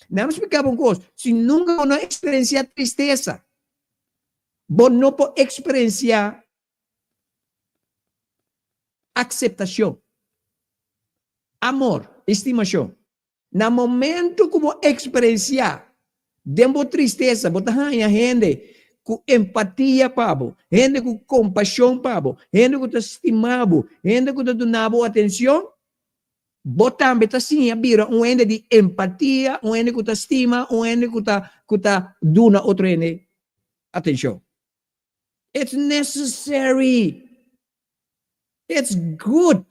Nan splika bo un kos, si nunka bo no eksperensiá tristesa, Bo no por eksperensiá akseptashon, amor i stimashon. Na momentu ku bo eksperensiá den bo tristesa, bo ta haña hende ku empatia pa bo, hende ku kompashon pa bo, hende ku ta stima bo, hende ku ta duna bo atenshon, Bo tambe ta siña bira un hende di empatia, un hende ku ta stima, un hende ku ta ku ta duna otro hende atenshon. It's necessary. It's good.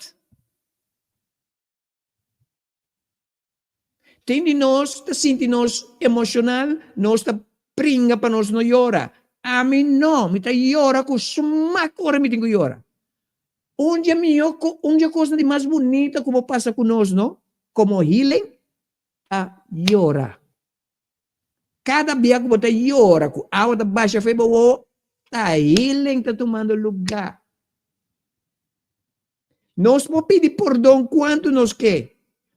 Tin di nos ta sinti nos emoshonal, nos ta pringa pa nos no yora. Ami no, mi ta yora ku smak ora mi tin ku yora. Un dje mihó ku un dje kosnan di mas bunita ku bo pasa ku nos no, komo healing, ta yora. Kada bia ku bo ta yora ku awa ta basha fe bo wowo, ta healing ta tumando lugá. Nos por pidi pordon kuantu nos ke.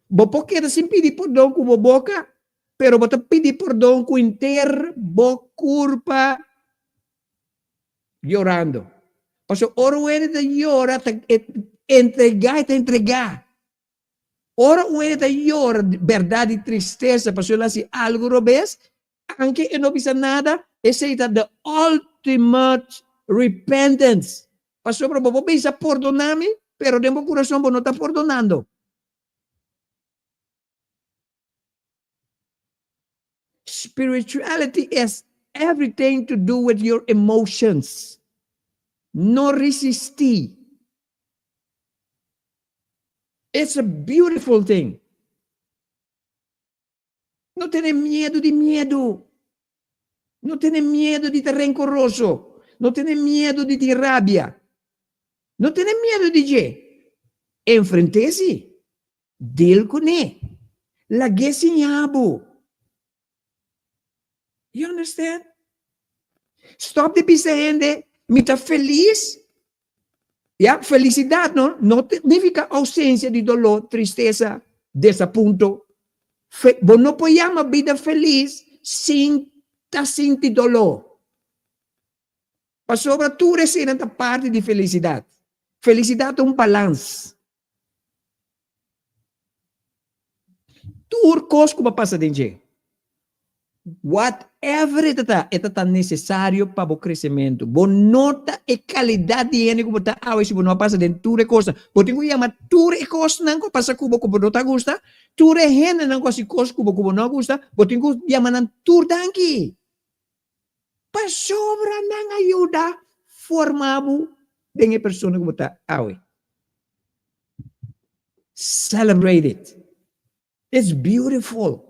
Bo por keda sin pidi pordon ku bo boka, pero bo ta pidi pordon ku henter bo kurpa. Yorando. Pasobra ora un hende ta yora, ta entregá, e ta entregá. Ora un hende ta yora bèrdat di tristesa pasobra el a hasi algu robes, anke e no bisa nada, esei ta the ultimate repentance. Pasobra bo por bisa pordoná mi, pero den bo kurason bo no ta pordonando. Spirituality has everything to do with your emotions. No resistí. It's a beautiful thing. No tene miedu di miedu. No tene miedu di ta rencoroso. No tene miedu di tin rabia. No tene miedu di dje. Enfrent'é si. Deal kuné. Lag'é siña bo. You understand? Stop di bisa hende, mi ta felis. Ya, felisidat no, no significa ausencia di dolor, tristesa, desapunto. Fe, bo no por yama bida felis sin ta sinti dolor. Pasobra tur eseinan ta parti di felisidat. Felisidat ta un balans. Tur kos ku bo pasa den dje, whatever e ta ta, e ta ta nesesario pa bo kresementu. Bo no ta e kalidat di hende ku bo ta awe si bo no a pasa den tur e kosnan. Bo tin ku yama tur e kosnan ku a pasa ku bo ku bo no ta gusta, tur e hendenan ku a hasi kos ku bo ku bo no a gusta, bo tin ku yama nan tur danki. Pasobra nan a yuda forma bo den e persona ku bo ta awe. Celebrate it. It's beautiful.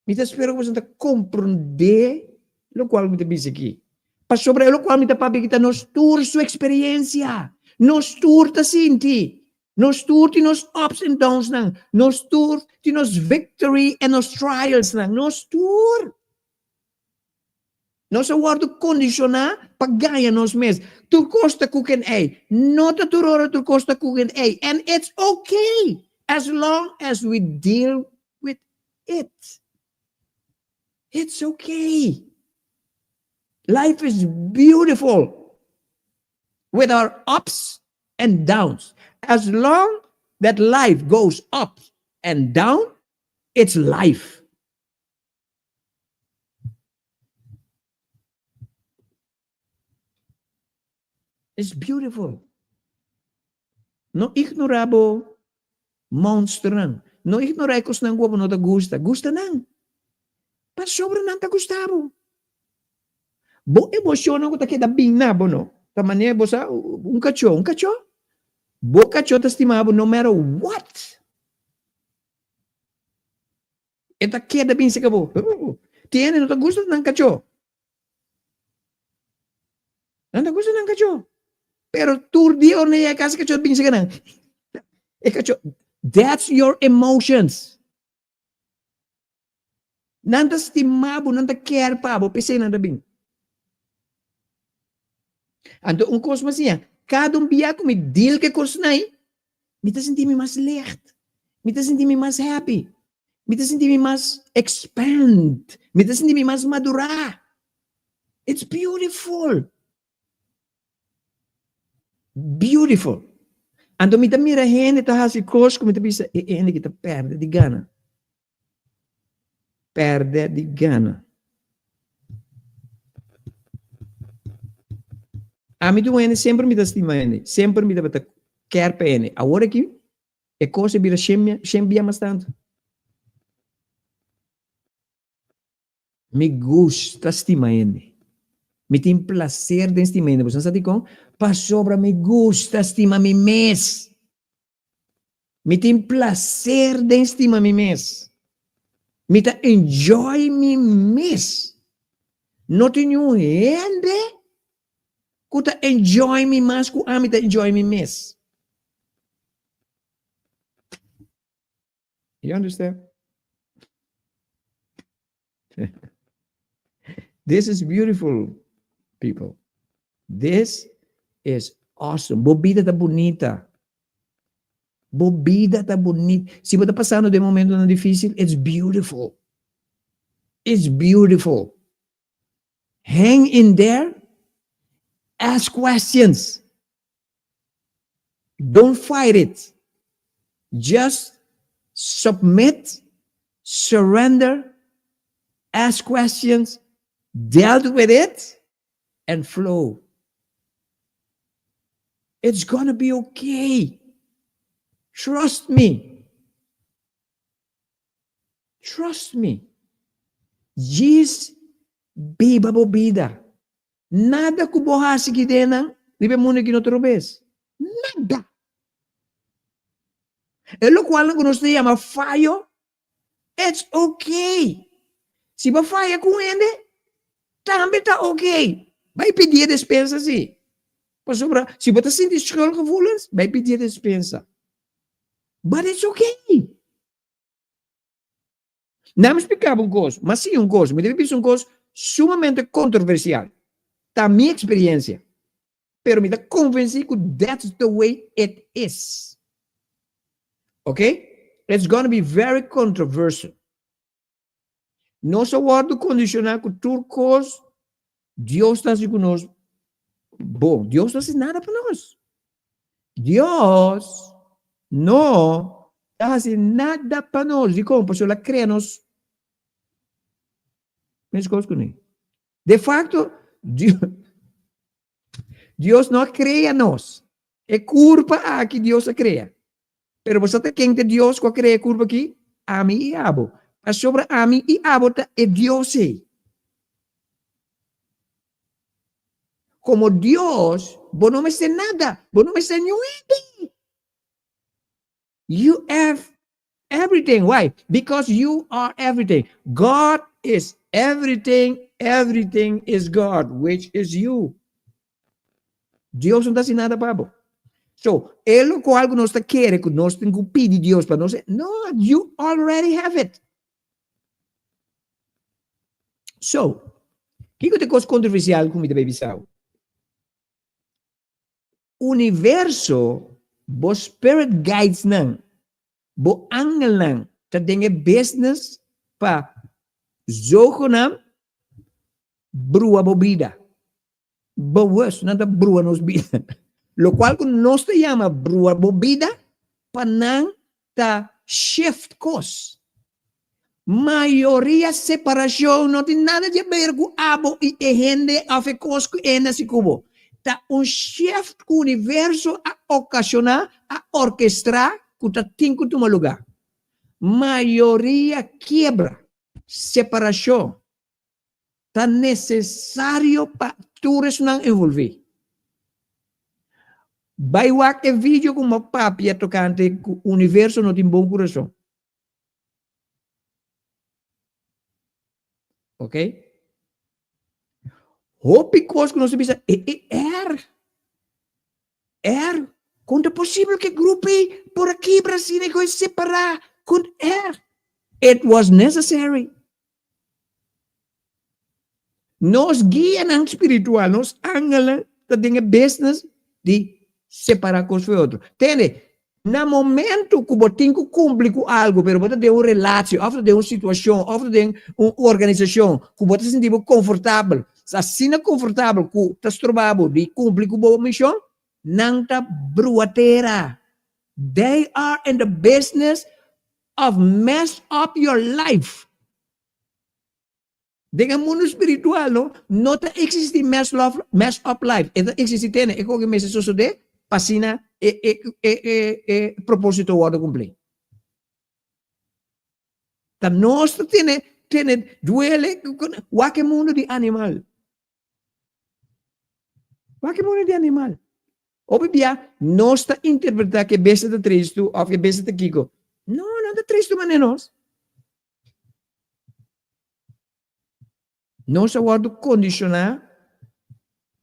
Mi ta spera ku boso ta komprondé lokual mi ta bisa aki. Pasobra e lokual mi ta papia aki ta nos tur su eksperensia. Nos tur ta sinti. Nos tur tin nos ups and downs nan. Nos tur tin nos victory and nos trials nan. Nos tur. Nos a wòrdu kondishoná pa gaña nos mes. Tur kos ta koek en ei. No ta tur ora tur kos ta koek en ei. And it's okay as long as we deal with it. It's okay. Life is beautiful with our ups and downs. As long that life goes up and down, it's life. It's beautiful. No ignorá bo monsternan. No ignorá e kosnan ku bo no ta gusta. Gusta nan. Pasobra nan ta gusta bo. Bo emoshonnan ku ta keda bin na bo no ta manera bo sa un kachó. Un kachó? Bo kachó ta stima bo no matter what. E ta keda bin seka bo. Tin hende no ta gusta nan kachó. Nan ta gusta nan kachó. Pero tur dia ora nan yega kas e kachó ta bin seka nan. E kachó, that's your emotions. Nan ta stima bo, nan ta care pa bo, p'esei nan ta bin. Anto un kos mas siña, kada un bia ku mi deal ku e kosnan ei, mi ta sinti mi mas licht, mi ta sinti mi mas happy, mi ta sinti mi mas expand, mi ta sinti mi mas madurá. It's beautiful. Beautiful. Anto mi ta mira hende ta hasi kos ku mi ta bisa e hende ki ta pèrdè di gana. Pèrdè di gana. Ami ta un hende semper mi ta stima hende, semper mi tabata kèr pa hende. Awor aki e kos a bira shen bia mas tantu. Mi gusta stima hende. Mi tin placer den stima hende. Boso sa dikon? Pasobra mi gusta stima mi mes. Mi tin placer den stima mi mes. Mi ta enjoy mi mes. No tin niun hende ku ta enjoy mi mas ku ami ta enjoy mi mes. You understand? This is beautiful, people. This is awesome. Bo bida ta bunita. Bo bida ta bunita. Si bo ta pasando den momentonan difícil, it's beautiful. It's beautiful. Hang in there. Ask questions. Don't fight it. Just submit, surrender, ask questions, dealt with it, and flow. It's gonna be okay. Trust me. Trust me. Djis biba bo bida. Nada ku bo hasi ki den nan riba e mundu aki no ta robes. Nada! E lokualnan ku nos ta yama fayo, it's okay. Si bo faya ku un hende, tambe ta okay. Bai pidi e despensa si. Pasobra si bo ta sinti schuldgevoelens, bai pidi e despensa. But it's okay. Nan mi splika bo un kos, ma si un kos, mi debe bisa un kos sumamente kontroversial. Ta mi eksperiencia, pero mi ta konvensí ku that's the way it is. Ok? It's gonna be very controversial. Nos a wòrdu kondishoná ku tur kos Dios ta hasi ku nos bon. Dios no hasi nada pa nos. Dios no ta hasi nada pa nos. Dikon? Pasobra el a krea nos meskos kuné. De fakto, Dios no a krea nos. E kurpa aki Dios a krea. Pero bo sa ta ken ta Dios ku a krea e kurpa aki? Ami i abo. Pasobra ami i abo ta e Dios ei. Komo Dios, bo no mester nada, bo no mester niun hende. You have everything. Why? Because you are everything. God is everything, everything is God, which is you. Dios no ta hasi nada pa bo. So, e locual cu nos ta kere cu nos tin cu pidi Dios pa nos, no, you already have it. So, kiko ta e cos controversial cu mi ta bay bisa bo? Universo, bo spirit guides nan, bo angelnan ta den e business pa zogenaamd brua bo bida. Bewust, nan ta brua nos bida. Locual cu nos ta yama brua bo bida, pa nan ta shift cos. Mayoria separacion no tin nada di haber cu abo y e hende of e cos cu e hende haci cu bo. Ta un shift cu universo a ocasiona, a orkestra cu ta tin cu tuma lugar. Mayoria kiebra, separashon, ta nesesario pa tur esnan envolví. Bai wak e video ku mi a papia tokante ku universo no tin bon kurason. Ok? Hopi kos ku nos ta bisa e e erg. Erg. Kon ta posibel ku e grupo ei por a kibra asina i ku e separá? Kon erg. It was necessary. Nos guianan spiritual, nos angelnan ta den e business di separá kos for e otro. Tende, na momento ku bo tin ku kumpli ku algu pero bo ta den un relatie òf ta den un situashon òf ta den un organisashon ku bo ta sinti bo konfortabel, asina konfortabel ku ta stroba bo di kumpli ku bo mishon, nan ta brua tera. They are in the business of mess up your life. Den e mundu spiritual no, no ta existi mess love, mess up life. E ta existi tene e koke mester sosode pa asina e e e e e proposito wordo cumpli. Ta nos ta tene tene duele wak e mundu di animal. Wak e mundu di animal. Hopi bia nos ta interpreta ku e bestia ta tristu òf e bestia ta kiko. No, no ta tristu manera nos. Nos a wòrdu kondishoná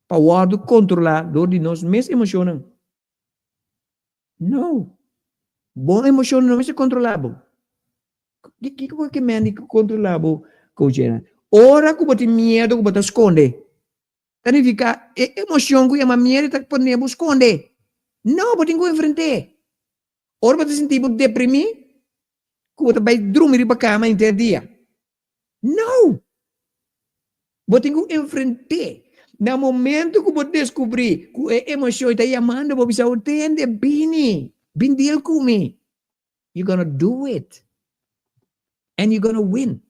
pa wòrdu kontrolá dor di nos mes emoshonnan. No. Bo emoshonnan no mester kontrolá bo. Kiko bo ke men di kontrolá bo kochera? Ora ku bo tin miedu ku bo ta skonde, ta nifiká e emoshon ku yama miedu ta pone bo skonde. No, bo tin ku enfrent'é. Ora bo ta sinti bo deprimí, ku bo ta bai drumi riba kama henter dia. No! Bo tin ku enfrent'é. Na momento ku bo deskubrí ku e emoshon ta yamando bo, bisa bo, Tende, bini, bin deal ku mi. You gonna do it and you gonna win.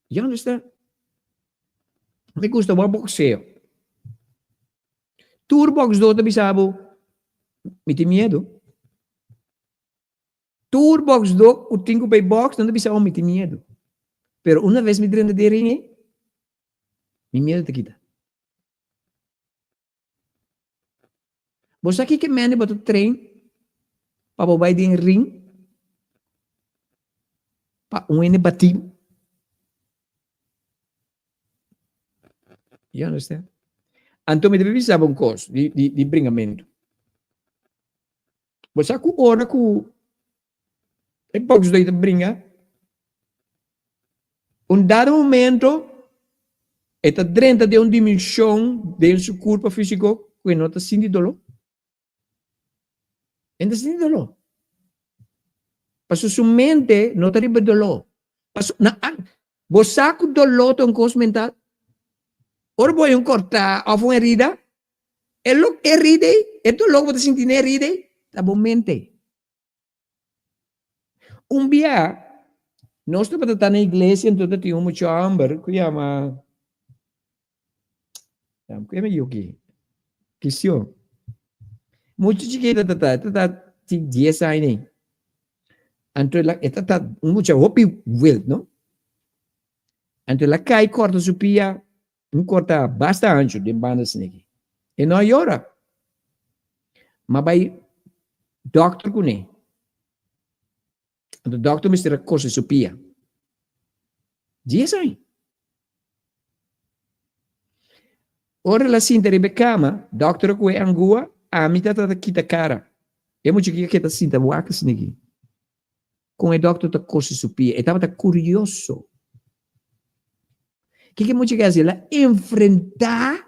You understand? Mi gusta wak boxeo. Tur boxdor ta bisa bo, mi tin miedu. Tur boxdor ku tin ku bay box, nan ta bisa bo, mi tin miedu. Pero una vez mi drenta den ring ei, mi miedu ta kita. Bo sa kiko mende bo ta train pa bo bai den ring pa un hende bati bo? You understand? Anto mi ta bisa bo un kos di di di bringamentu. Bo sa ku ora ku e boxdoi ta bringa, un dado momento e ta drenta den un dimension den su kurpa físiko ku e no ta sinti doló. E no ta sinti doló. Pasobra su mente no ta riba doló. Pasobra na bo sa ku doló ta un kos mental? Ora bo hay un kòrtá òf un herida, E lo herida ei, e doló ku bo ta sinti na e herida ei, ta bo mente. Un bia, nos tabata ta na iglesia, anto ta tin un mucha hòmber ku yama, ku yama Yuki, Kisio. Mucha chikito ta ta, ta ta tin dies aña ei. Anto e ta ta un mucha hopi wild, no? Anto el a kai kòrta su pia Un korta basta anchu den banda sneki. E no a yora. M'a bai dòkter kuné. Anto dòkter mester a kose su pia. Dies aña. Ora el a sinta riba e kama, dòkter a kohe angua, ami ta trata kita kara. E mucha ki a keda sinta wak sneki. Kon e dòkter ta kose su pia. E tabata kurioso. Kiko e mucha ke hasi? El a enfrentá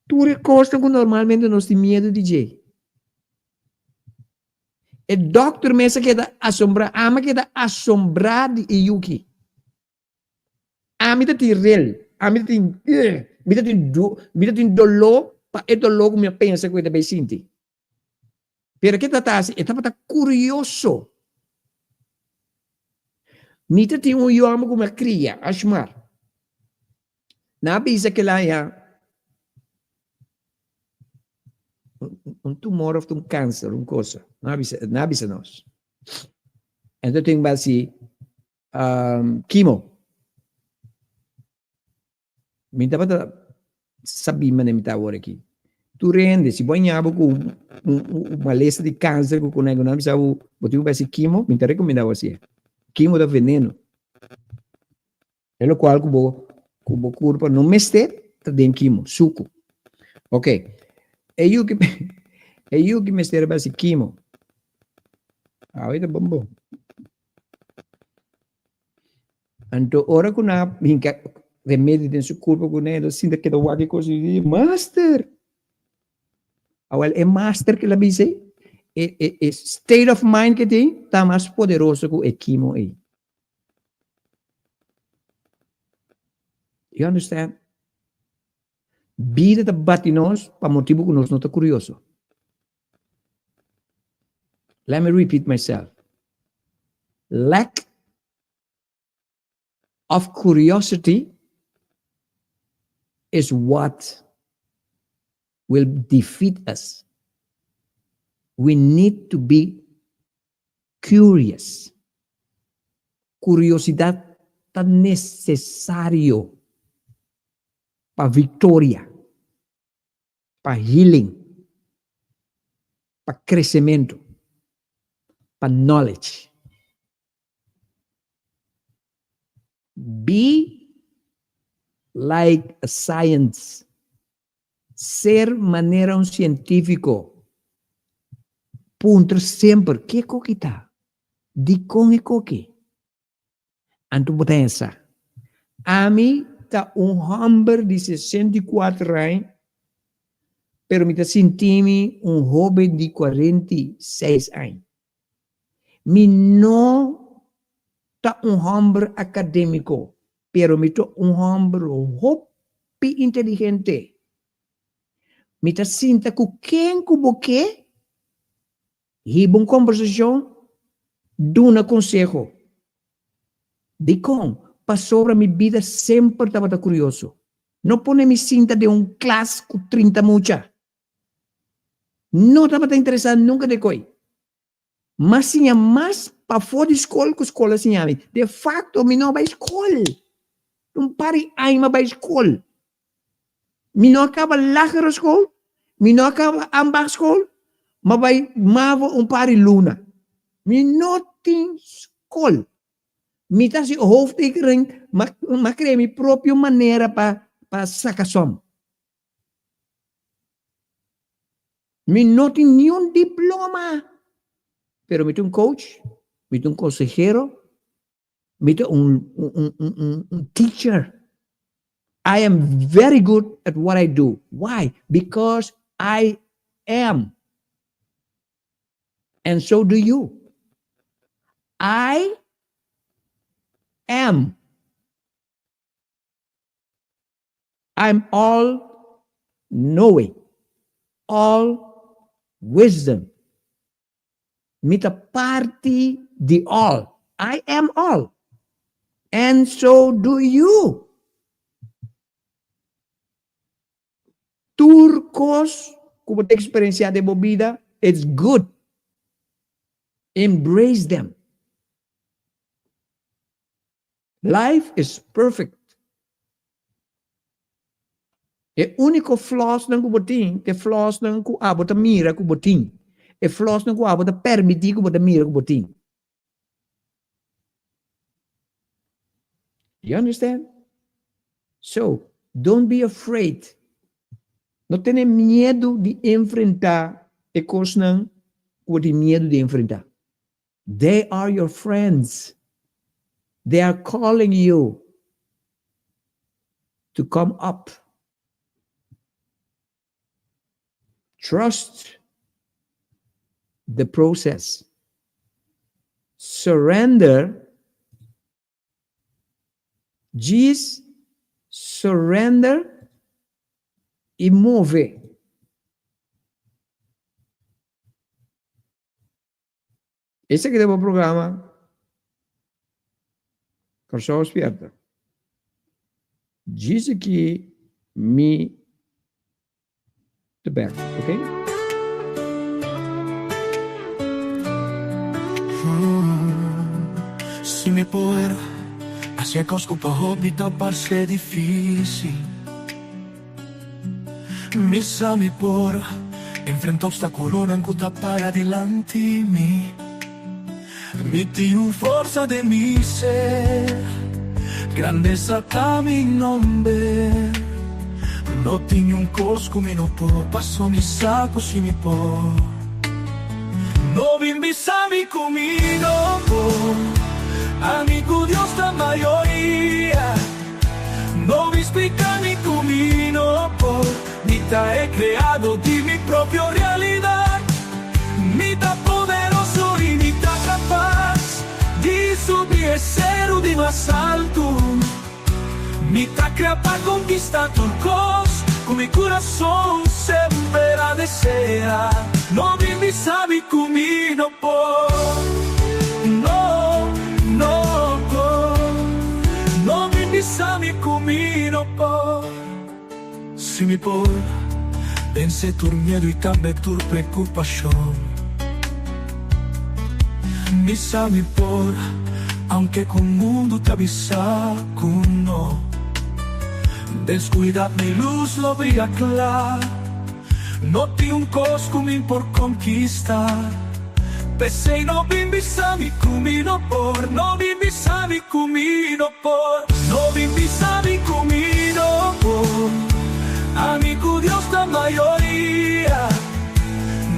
tur e kosnan ku normalmente nos tin miedu di dje. E dòkter mes a keda asombrá, ami a keda asombrá di e yuki. Ami ta tin rel, ami ta tin mi ta tin mi ta tin doló pa e doló ku mi a pensa ku e ta bai sinti. Pero ke ta ta hasi? E tabata kurioso. Mi ta tin un yòmber ku mi a kria, Ashmar. Nan a bisa kila ya. un tumor of un kanser, un cosa. Nan a bisa, nan a bisa nos. Anto tin basi um, chemo. Mi tabata sabí manera mi ta awor aki. Tur hende, si bo a ña bo ku un, un, un malesa di kanser ku konai ku nan bisa bo, bo tin ku bai hasi chemo, mi ta rekomendá bo hasié. Chemo ta veneno. E lokual ku bo ku bo kurpa no mester ta den kimo, suku. Ok, e yu ki e yu ki mester bai hasi kimo. Awe ta bon bon. Anto ora ku nan a hinka remedi den su kurpa ku nan el a sinta keda wak e kos i di, Master! Awel e master ke el a bisa ei, e e e state of mind ke tin ta mas poderoso ku e kimo ei. You understand? Bida ta bati nos pa motibu ku nos no ta kurioso. Let me repeat myself. Lack of curiosity is what will defeat us. We need to be curious. Curiosidad ta necesario pa victoria, pa healing, pa crecemento, pa knowledge. Be like a science. Ser manera un sientífiko. Puntra semper, Ke koki ta? Dikon e koki? Anto bo ta hesa, Ami ta un hòmber di 64 aña, pero mi ta sinti mi un hóben di 46 aña. Mi no ta un hòmber akadémiko, pero mi ta un hòmber hopi inteligente. Mi ta sinta ku ken ku bo ke, hiba un kombersashon, duna konseho. Dikon? Pasobra mi bida semper tabata kurioso. No pone mi sinta den un klas ku 30 mucha. No tabata interesá nunka den koi. M'a siña mas pafó di skol ku skol a siña mi. De fakto mi no a bai skol. Un par di aña m'a bai skol. Mi no a kaba lagere skol, mi no a kaba ambachtsschool, m'a bai mavo un par di luna. Mi no tin skol. Mi ta hasi hoofdtekening, m'a krea mi propio manera pa saka som. Mi no tin niun diploma, pero mi ta un coach, mi ta un consehero, mi ta un, un, un, un teacher. I am very good at what I do. Why? Because I am. And so do you. I am. I'm all knowing, all wisdom. Mi ta parti di all. I am all. And so do you. Tur kos ku bo ta eksperensiá den bo bida, it's good. Embrace them. Life is perfect. E úniko flawsnan ku bo tin ta e flawsnan ku abo ta mira ku bo tin. E flawsnan ku abo ta permití ku bo ta mira ku bo tin. You understand? So, don't be afraid. No tene miedu di enfrentá e kosnan ku bo tin miedu di enfrentá. They are your friends. They are calling you to come up. Trust the process. Surrender. Djis surrender i move. Esaki ta bo programa Kòrsou Spierta. Djis aki mi ta bek, ok? Si mi por hasi e kos ku pa hopi ta parse difísil. Mi sa mi por enfrenta obstákulonan ku ta para dilanti mi. Mi tin un forsa den mi ser, grandesa ta mi nomber. No tin niun kos ku mi no por, paso mi sa ku si mi por. No bin bisa mi ku mi no por, ami ku Dios ta mayoria. No bin splika mi ku mi no por, mi ta e kreado di mi propio realidat. Mi ta poderoso i mi ta kapas di subi e seru di mas altu. Mi ta krea pa konkistá tur kos ku mi kurason semper a deseá. No bin bisa mi ku mi no por, no, no por. No bin bisa mi ku mi no por. Si mi por vense tur miedu i tambe tur preokupashon. Mi sa mi por, aunke ku mundu ta bisa ku no. Den skuridad mi lus lo bria kla. No tin un kos ku mi por konkista. P'esei no bin bisa mi ku mi no por, no bin bisa mi ku mi no por, no bin bisa mi ku mi no por. Ami ku Dios ta mayoria.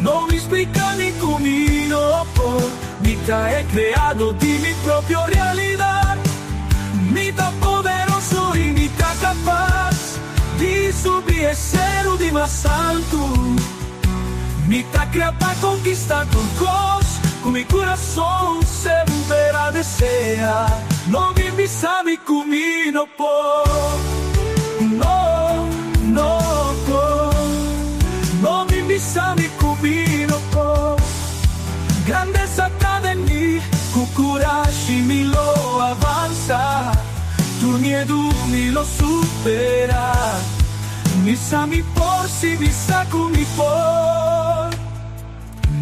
No bin splika mi ku mi no por, mi ta e kreado di mi propio realidat. Mi ta poderoso i mi ta kapas di subi e seru di mas altu. Mi ta krea pa konkistá tur kos ku mi kurason semper a deseá. No bin bisa mi ku mi no por, no, no por. No bin bisa mi ku mi no por. Grandesa ta den mi, ku kurashi mi lo avansá. Tur miedu mi lo superá. Mi sa mi por si mi sa ku mi por.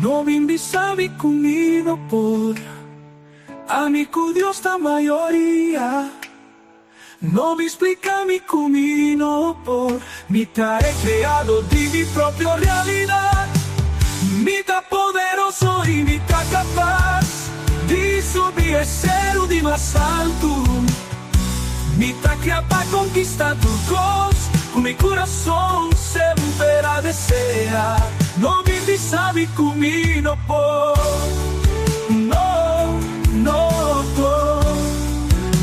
No bin bisa mi ku mi no por. Ami ku Dios ta mayoria. No bin splika mi ku mi no por. Mi ta e kreado di mi propio realidat. Mi ta poderoso i mi ta kapas di subi e seru di mas altu. Mi ta kria pa konkistá tur kos ku mi kurason semper a deseá. No bin bisa mi ku mi no por, no, no por.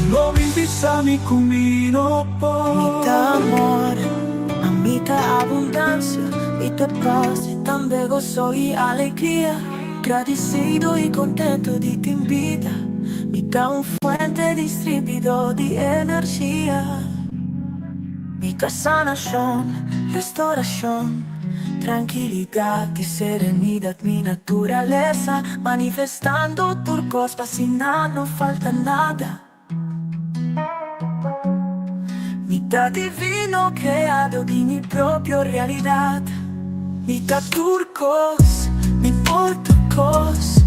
No bin bisa mi ku mi no por. Mi ta amor, ami ta abundansia, mi ta pas i tambe goso i alegria. Gradisido i kontentu di tin bida. Mi ta un fuente distribuidor di energia. Mi ta sanashon, restaurashon, trankilidat i serenidat, mi naturalesa, manifestando tur kos pa asina no falta nada. Mi ta divino kreado di mi propio realidat. Mi ta tur kos, mi por tur kos.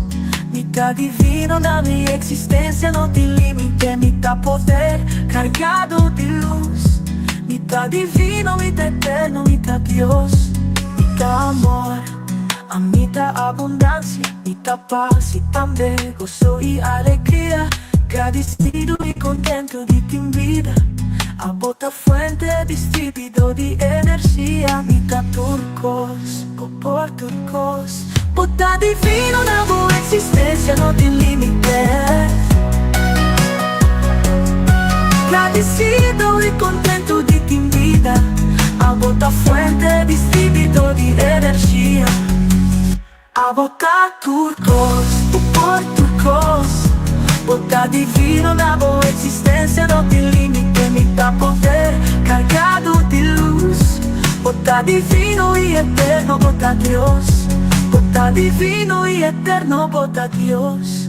Mi ta divino, na mi eksistensia no tin límite. Mi ta poder kargado di lus. Mi ta divino, mi ta eterno, mi ta Dios. Mi ta amor, ami ta abundansia. Mi ta pas i tambe goso i alegria. Gradisido i kontentu di tin bida. Abo ta fuente distribuidor di energia. Mi ta tur kos, bo por tur kos. Bo ta divino, na bo eksistensia no tin límite. Gradisido i kontentu di tin bida. Abo ta fuente distribuidor di energia. Abo ta tur kos, bo por tur kos. Bo ta divino, na bo eksistensia no tin límite. Mi ta poder kargado di lus. Bo ta divino i eterno, bo ta Dios. Bo ta divino i eterno, bo ta Dios.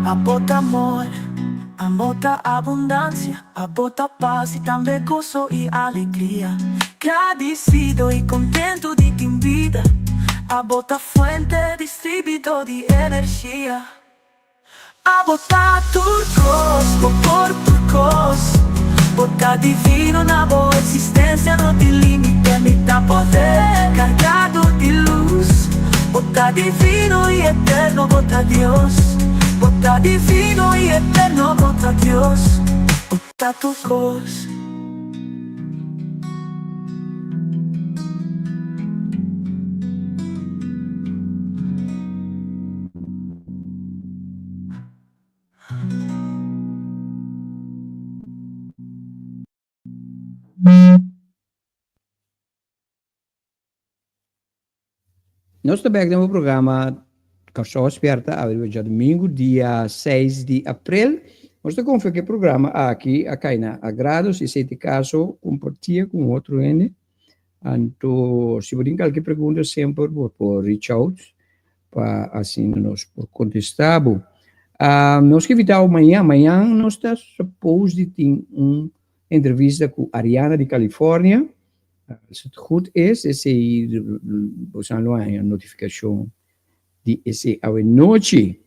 Abo ta amor, Abo ta abundansia, abo ta pas i tambe goso i alegria. Gradisido i kontentu di tin bida, abo ta fuente distribuidor di energia. Abo ta tur kos, bo por tur kos. Bo ta divino, na bo eksistensia no tin límite. Mi ta poder kargado di lus. Bo ta divino i eterno, bo ta Dios. Bo ta divino i eterno, bo ta Dios. Bo ta tur kos. Nos ta bek den bo programa Kòrsou Spièrta awe riba djadumingu dia seis di aprel. Nos ta konfia ku e programa aki a kai na agrado. Si esei ta e kaso, kompartié ku un otro hende. Anto si bo tin kalke pregunta semper bo por reach out pa asina nos por kontestá bo. Nos ke invitá bo mañan. Mañan nos ta suppose di tin un entrevista ku Ariana di California. Als het goed is, esei boso lo haña notifikashon di esei awe nochi.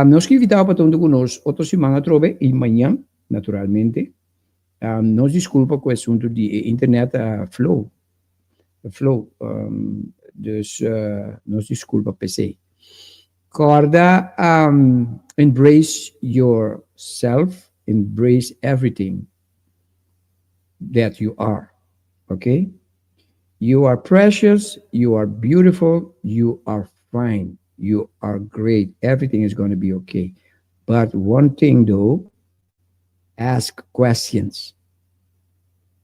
Nos ke invitá bo pa ta huntu ku nos otro siman atrobe i mañan, naturalmente. Nos diskulpa ku e asuntu di e internet a flow, a flow, dus nos diskulpa p'esei. Kòrda embrace yourself, embrace everything. that you are okay you are precious you are beautiful you are fine you are great everything is going to be okay but one thing though ask questions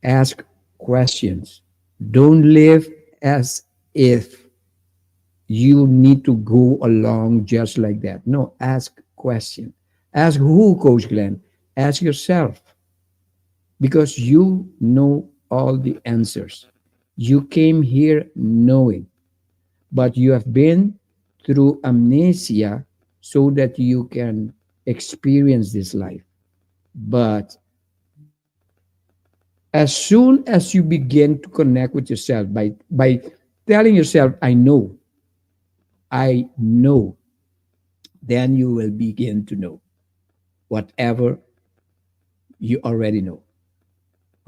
ask questions don't live as if you need to go along just like that no ask question ask who coach glenn ask yourself because you know all the answers you came here knowing but you have been through amnesia so that you can experience this life but as soon as you begin to connect with yourself by by telling yourself i know i know then you will begin to know whatever you already know.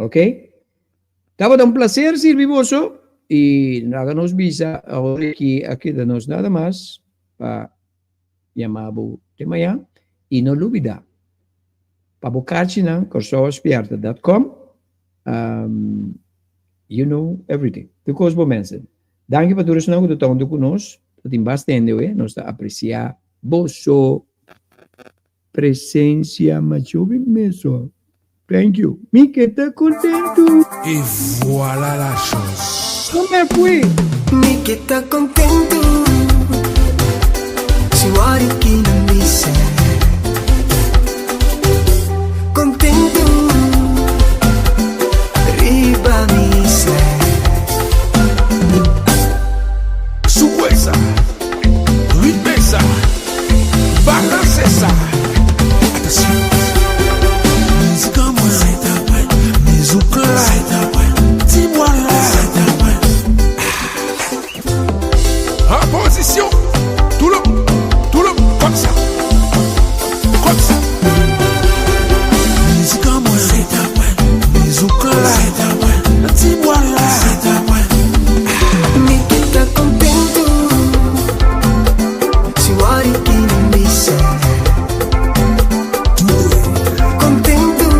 Ok? Tabata un placer sirbi boso y laga nos bisa awor aki a keda nos nada mas pa yama bo te mañan y no lubida pa bo karchinan korsoaspierta.com um, you know everything. Tur kos bo mensen. Danki pa tur esnan ku ta huntu ku nos. Ta tin basta hende we. Nos ta apresia boso presencia masho meso. Thank you. Mi ke ta kontentu. Et voilà la chose. No me fui. Mi ke ta kontentu Si wari ki nan bisa Kontentu Riba mi isla Souwe sa, ritme sa, balanse sa. Atansyon! Mizik an mwen, mizouk la, ti bwa la. An pozisyon, tou le moun, tou le moun, kòm sa, kòm sa. Mizik an mwen, mizouk la, ti bwa la. Mi ke ta kontentu Si wari ki nan bisa Kontentu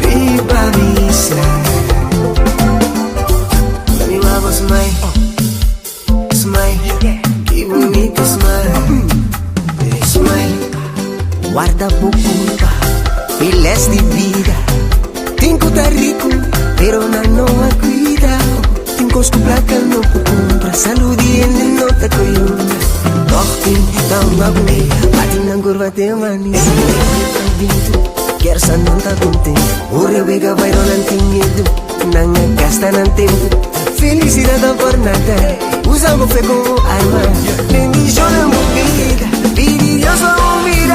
Riba mi isla Mi wabo smile Smile Ki bunita smile Smile Warda bo culpa E les di vida Tin cu ta rico Pero nan no a cuida Tin cos cu placa no por cumpra Salud di hende no ta coyunta Toch tin ta un abu Bati nan curva te manisi Kier sa nan ta contento Ora wega bai nan tin miedo Nan a gasta nan tempo Felicidad ta por nada Usa bo fe como arma Bendiciona bo vida Pidi Dios pa bo vida.